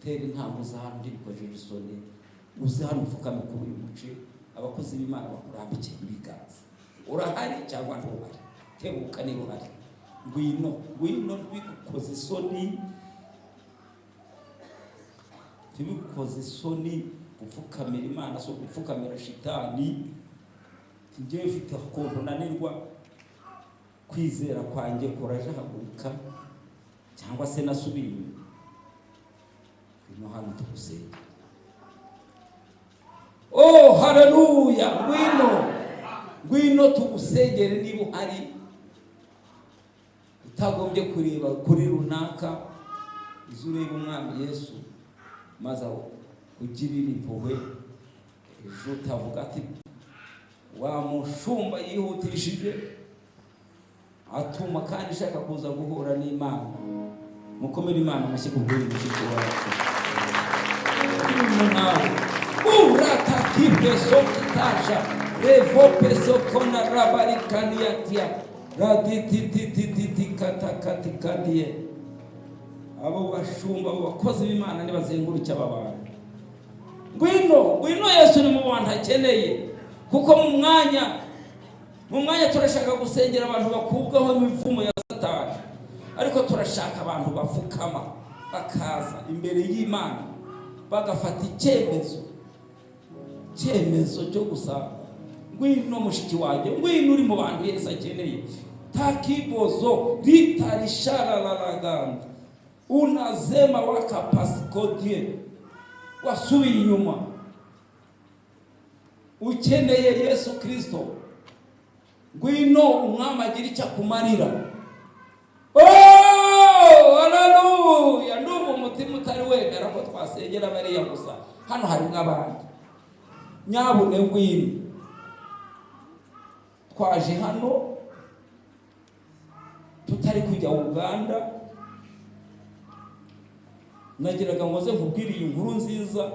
tera intambwe uza hano, ntibikojeje isoni. Uze hano upfukame kuri uyu muce, abakozi b'Imana bakurambikira ibiganza. Urahari cyangwa ntuhari? Tebuka niba uhari. Ngwino, ngwino, ntibigukoze isoni, ntibigukoze isoni. Gupfukamira Imana so gupfukamira shitani. Njyewe mfite ukuntu nanirwa, kwizera kwanjye kurajahagurika cyangwa se nasubiye inyuma. Ngwino hano tugusenge. Oh, haleluya! Ngwino, ngwino tugusengere niba uhari, utagombye kureba kuri runaka. Uze urebe Umwami Yesu maze ugirire impuhwe, ejo utavuga ati Wa mushumba yihutishije atuma kandi ishaka kuza guhura n'Imana. Mukomere Imana amashyi ku bw'uyu mushiki wacu. Nawe uratakipeso kitaja revopeso kona rabarikaniatia radititititikatakatikandiye. Abo bashumba, abo bakozi b'Imana nibazenguruke aba bantu. Ngwino, ngwino, Yesu ni mu bantu akeneye, kuko mu mwanya turashaka gusengera abantu bakubwaho imivumo ya Satani, ariko turashaka abantu bapfukama bakaza imbere y'Imana, bagafata icyemezo cyo gusanga. Ngwino mushiki wanjye, ngwino uri mu bantu Yesu akeneye. Takibozo ritarisharararaganda unazema wakapasikodie. Wasubiye inyuma, ukeneye Yesu Kirisito, ngwino umwami agira icyo akumarira. Oh, haleluya! Ndumva umutima utari wemera ko twasengera bariya gusa. Hano harimo abandi. Nyabune ngwino. Twaje hano tutari kujya Uganda. Nagiraga ngo nze nkubwire iyi nkuru nziza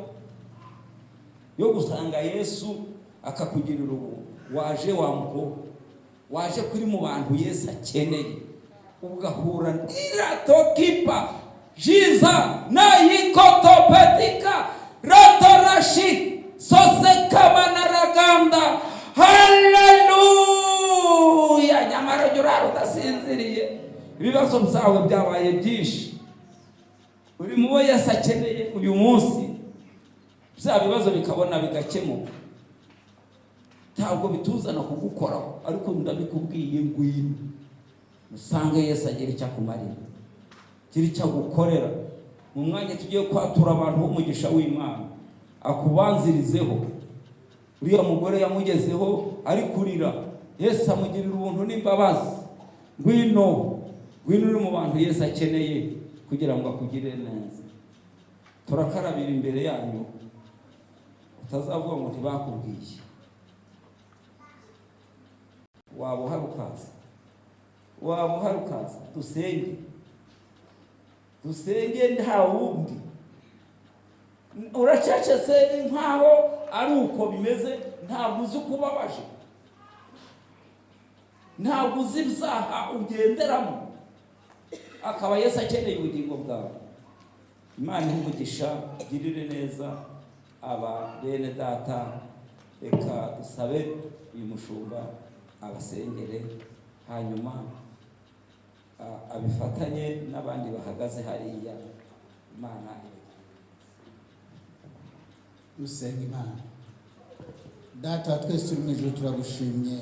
yo gusanga Yesu akakugirira ubuntu. Waje wa mukobwa, waje kuri mu bantu Yesu akeneye, ugahura iratokipa jiza nayikotopetika rotorashi sosekamanaraganda. Haleluya! Nyamara ujya urara udasinziriye, ibibazo byawe byabaye byinshi. Uri mu bo Yesu akeneye uyu munsi, bya bibazo bikabona bigakemuka. Ntabwo bituzana kugukoraho, ariko ndabikubwiye, ngwino usange Yesu agira icyo akumarira, agira icyo agukorera. Mu mwanya tugiye kwatura abantu b'umugisha w'Imana akubanzirizeho. Uriya mugore yamugezeho ari kurira, Yesu amugirira ubuntu n'imbabazi. Ngwino, ngwino uri mu bantu Yesu akeneye kugira ngo akugirire neza. Turakarabira imbere yanyu, utazavuga ngo ntibakubwiye. Waba uhari ukaza, waba uhari ukaza, dusenge, dusenge. Nta wundi uracecetse nkaho ari uko bimeze. Ntabwo uzi uko ubabaje, ntabwo uzi ibyaha ugenderamo, akaba Yesu akeneye ubugingo bwawe. Imana ihe umugisha, igirire neza aba bene data. Reka dusabe uyu mushumba abasengere, hanyuma abifatanye n'abandi bahagaze hariya. Imana. Dusenga Imana. Data wa twese uri mu ijuru, turagushimye.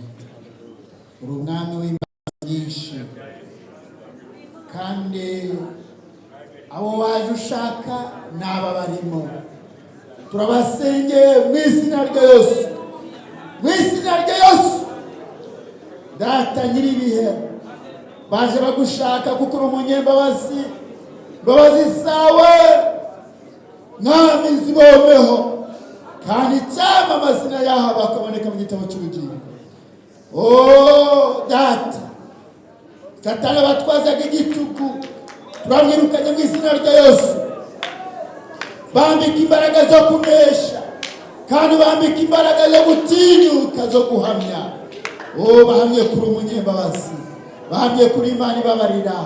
Uri umwami w'imbabazi nyinshi, kandi abo waje ushaka ni aba barimo. Turabasengeye mu izina rya Yesu, mu izina rya Yesu. Data nyir'ibihe, baje bagushaka kuko uri umunyembabazi. Imbabazi zawe, Mwami, zibomeho, kandi cyangwa amazina yaho bakaboneka mu gitabo cy'ubugingo. Oh Data, Satani batwazaga igitugu turamwirukanye mu izina rya Yesu. Bambika imbaraga zo kunesha, kandi bambika imbaraga zo gutinyuka, zo guhamya. Oh, bahamye kuri umunyembabazi, bahamye kuri Imana ibabarira.